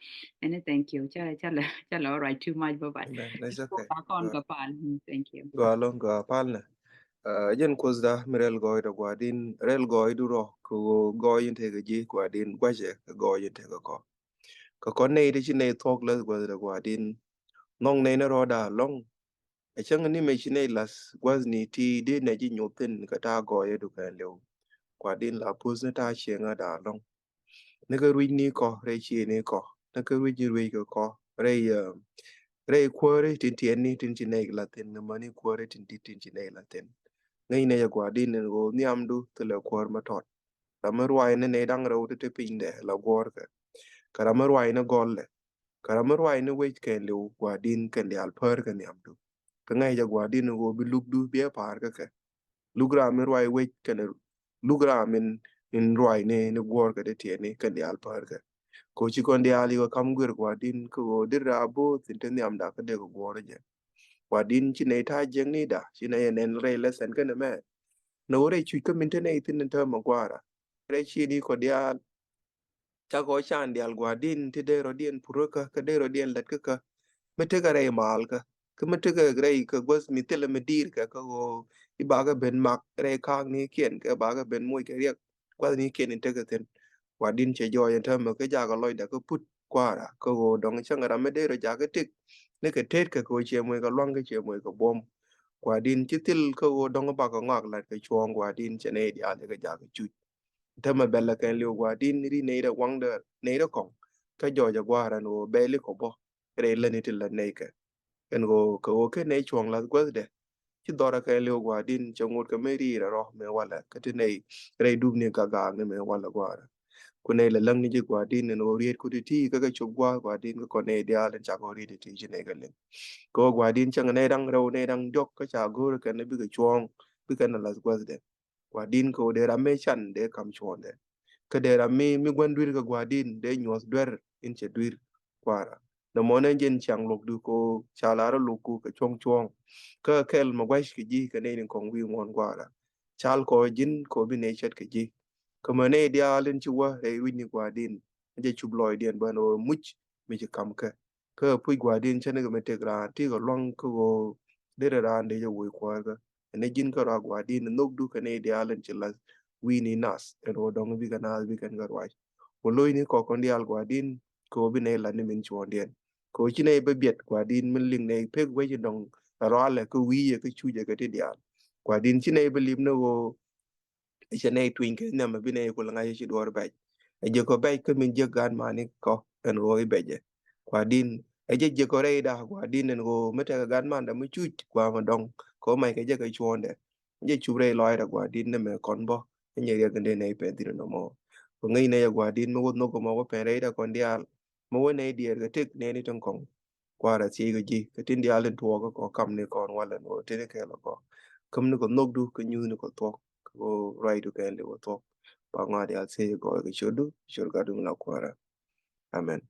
Ɛn ni thank you. Ca, ca lɛ, ca lɛ all right too much, bye bye. Kɔn kɛ pal. Thank you. Gɔaa lɔŋ, gɔaa pal nɛ. Jɛn Kuoth da mi rɛl gɔɔy dɛ Gua̱a̱r din, rɛl gɔɔy du rɔ kɛ ɣöö gɔɔy in tekɛ ji̱ Gua̱a̱r din, guacɛ kɛ gɔɔy in tekɛ kɔ. Kɛ kɔn nɛy ti ci nɛy thuɔ̱k läth gua̱th dɛ Gua̱a̱r din, nhɔŋ nɛy ni rɔɔd da lɔŋ. Ɛ cäŋ ni mëë ci nɛy lath gua̱thni ti dee nɛ ji̱ nyuɔth thi̱n kɛ ta̱a̱ gɔɔyä dukɛn li̱w. Gua̱a̱r din la puth ni ta̱a̱ cieŋä da̱a̱ lɔ̱ŋ. Ni kä rui̱c ni kɔ rɛy cie ni kɔ, ni kä rui̱c ni rui̱c kɛ kɔ rɛy, rɛy kuääri tin tiɛɛni tin ci nɛy lath thi̱n, ni mäni kuääri tin di̱t tin ci nɛy lath thi̱n. Ŋäc nɛy ɛ Gua̱a̱r din ni ɣöö nhiamdu thilɛ kuäär mä tɔt. Ram mi ruac ni nɛy da̱ŋ rɛw ti te pinydɛ la guɔ̱ɔ̱rkɛ. Kɛ ram mi ruac ni gɔlɛ. Kɛ ram mi ruac ni wec kɛn li̱w Gua̱a̱r din kɛn diaal päär kɛ nhiamdu. Kɛ ŋäc jɛ Gua̱a̱r din ɣöö bi lukdu bi ɛ pa̱a̱r kä kɛ. Luk ram mi ruac wec kɛn luk ram min, min ruac ni, ni guɔ̱ɔ̱rkɛ ti tiɛɛni kɛn diaal päär kɛ. Kɛ ɣöö ci kɔn diaal yikɛ ka̱m guir Gua̱a̱r din kɛ ɣöö deri raa bo̱o̱th in te nhiamda kä dee kɛ guɔ̱ɔ̱r jɛ. Gua̱a̱r din ci nɛy ta̱a̱ jiäkni da, ci nɛy ɛ nɛn rɛy lɛthɛn kɛn ɛmɛ. Ni ɣöö rɛy cuc kä min te nɛy thi̱n in täämɛ Gua̱a̱ra. Rɛy ci ni kɔ diaal. Cakɔ can diaal Gua̱a̱r din ti dee rɔ̱diɛn purä kä, kä dee rɔ̱diɛn lät kä kä. Mi tekɛ rɛy maal kä. Kä mi tekɛ rɛy kä guäth mi thilɛ mi di̱i̱r kɛ kä ɣöö i̱ bakɛ ben mak rɛy ka̱a̱k ni kiɛn kɛ bakɛ ben moc kɛ riɛk. Gua̱th ni kiɛn in tekɛ thi̱n. Gua̱a̱r din cɛ jɔɔc in täämɛ kä jakɛ lɔcdɛ kä put Gua̱a̱ra kä ɣöö dɔ̱ŋ cäŋ ram mi dee rɔ jakä tëk. Ni kɛ tet kɛ kä ɣöö ciɛ moc kɛ lua̱ŋ kä ciɛ moc kɛ buɔ̱m. Gua̱a̱r din ci thil kä ɣöö dɔ̱ŋ bakɛ ŋɔak lat kɛ cuɔ̱ɔ̱ŋ Gua̱a̱r din cɛ nɛy diaal jɛ kɛ jakä cuc. Täämɛ bɛl ɛ kɛn li̱w Gua̱a̱r din ri nɛy rɛ waŋdɛ nɛy rɛ kɔŋ. Kä jɔɔc ɛ Gua̱a̱r ɛn ɣöö bɛl ikɔ bä rɛy lätni ti lät nɛy kɛ. Ɛn ɣöö kɛ ɣöö ken nɛy cuɔ̱ŋ la̱th guäthdɛ. Ci dhɔr ɛ kɛn li̱w Gua̱a̱r din cɛ ŋot kɛ mëë ri̱i̱r ɛ rɔ mëë walɛ kä ti nɛy rɛy dupni gagaakni mëë walɛ Gua̱a̱r. Ku nɛy lɛ läŋni ji̱ Gua̱a̱r din ɛn ɣöö riet ku ti ti kä kɛ cop gua̱a̱th Gua̱a̱r din kä kɔn nɛy diaal ɛn cakɔ riet ti ti ci nɛy kɛ liŋ. Kɛ ɣöö Gua̱a̱r din cäŋ nɛy da̱ŋ rɛw nɛy da̱ŋ diɔ̱k kä ca go̱o̱r ɛ kɛn ɛ bikɛ cuɔ̱ɔ̱ŋ bikɛ nɛ la̱th guäthdɛ. Gua̱a̱r din kɛ ɣöö dee ram mi can dee ka̱m cuɔ̱ɔ̱ŋdɛ. Kä dee ram mi, mi gua̱n dui̱r kɛ Gua̱a̱r din dee nyuɔ̱th duer in cɛ dui̱r Gua̱a̱ra. Nɔmɔ nɛ jɛn ciaŋ luɔ̱kdu kɛ ɣöö ca lar luɔ̱kku kɛ cuɔ̱ŋ cuɔ̱ɔ̱ŋ. Kä kɛl mɛ gua̱c kɛ ji̱ kɛ nɛy ni kɔŋ wi̱i̱ ŋuɔ̱ɔ̱n Gua̱a̱ra. Cal kɔ ji̱n kɛ ɣöö bi nɛy cät kɛ ji̱. Kä mɛ nɛy diaal in ci wä rɛy rui̱cni Gua̱a̱r din. Ɛ jɛ cup lɔcdiɛn bän ɣöö muc mi ci ka̱m kɛ. Kä puc Gua̱a̱r din cä ni kɛ mi tëk raan ti kɛ lua̱ŋ kä ɣöö derɛ raan dee jɛ woc kuäärkä. Ɛn ni ji̱n kä rɔa Gua̱a̱r din nhökdu kɛ nɛy diaal ɛn ci la̱th wi̱i̱ni nath ɛn ɣöö dɔ̱ŋ bikɛ naath bikɛn kɛ ruac. Ku lo̱cni kɔk kɔn diaal Gua̱a̱r din kɛ ɣöö bi nɛy la̱t ni min cuɔ̱ɔ̱ŋdiɛn. Kɛ ɣöö ci nɛy bä biɛt Gua̱a̱r din min liŋ nɛy pek wec in dɔ̱ŋ ɛ rɔalɛ kä wi̱i̱ ɛ kä cuc ɛ kä ti diaal. Gua̱a̱r din ci nɛy bä lip ni ɣöö Ɛ cɛ nɛy tuiny kɛ nhiam ɛ bi nɛy kul ŋa̱c ɛ ci duɔ̱ɔ̱r bɛc. Ɛ jiäk kɔ bɛc kä min jiäk gan mani kɔ ɛn ɣöö i̱ bɛcɛ. Kua din ɛ jɛ jiäk kɔ rɛy da kua din ɛn ɣöö mi tekɛ gan manda mi cuc kua mi dɔŋ kɔ mac kɛ jɛ kɛ cuɔ̱ɔ̱ndɛ. Jɛ cup rɛy lɔaacdɛ kua din ni mɛ kɔn bä. Ɛ nyɛ riɛk in dee nɛy pɛn thi̱n ɛnɔmɔ. Kɔ ŋäc nɛy ɛ kua din mi wä nhok kɔ mɔ wä pɛn rɛy da kɔn diaal. Mi wä nɛy diɛɛr kɛ tëk nɛy ni tin kɔŋ. Kua̱r a thiec kɛ ji̱ kɛ tin diaal in tuɔɔk kɛ kɔ kam ni kɔn walɛ ni wä tin kɛɛl kɔ. Käm ni kɔ nhokdu kɛ nyuth ni kɔ thuɔk kɛ kɔ ruacdu kɛɛl ni wä thuɔk. Pa ŋɔa diaal thiec kɛ gɔɔy kɛ ciötdu ciöt gatdu mi la Kua̱r a. Amen.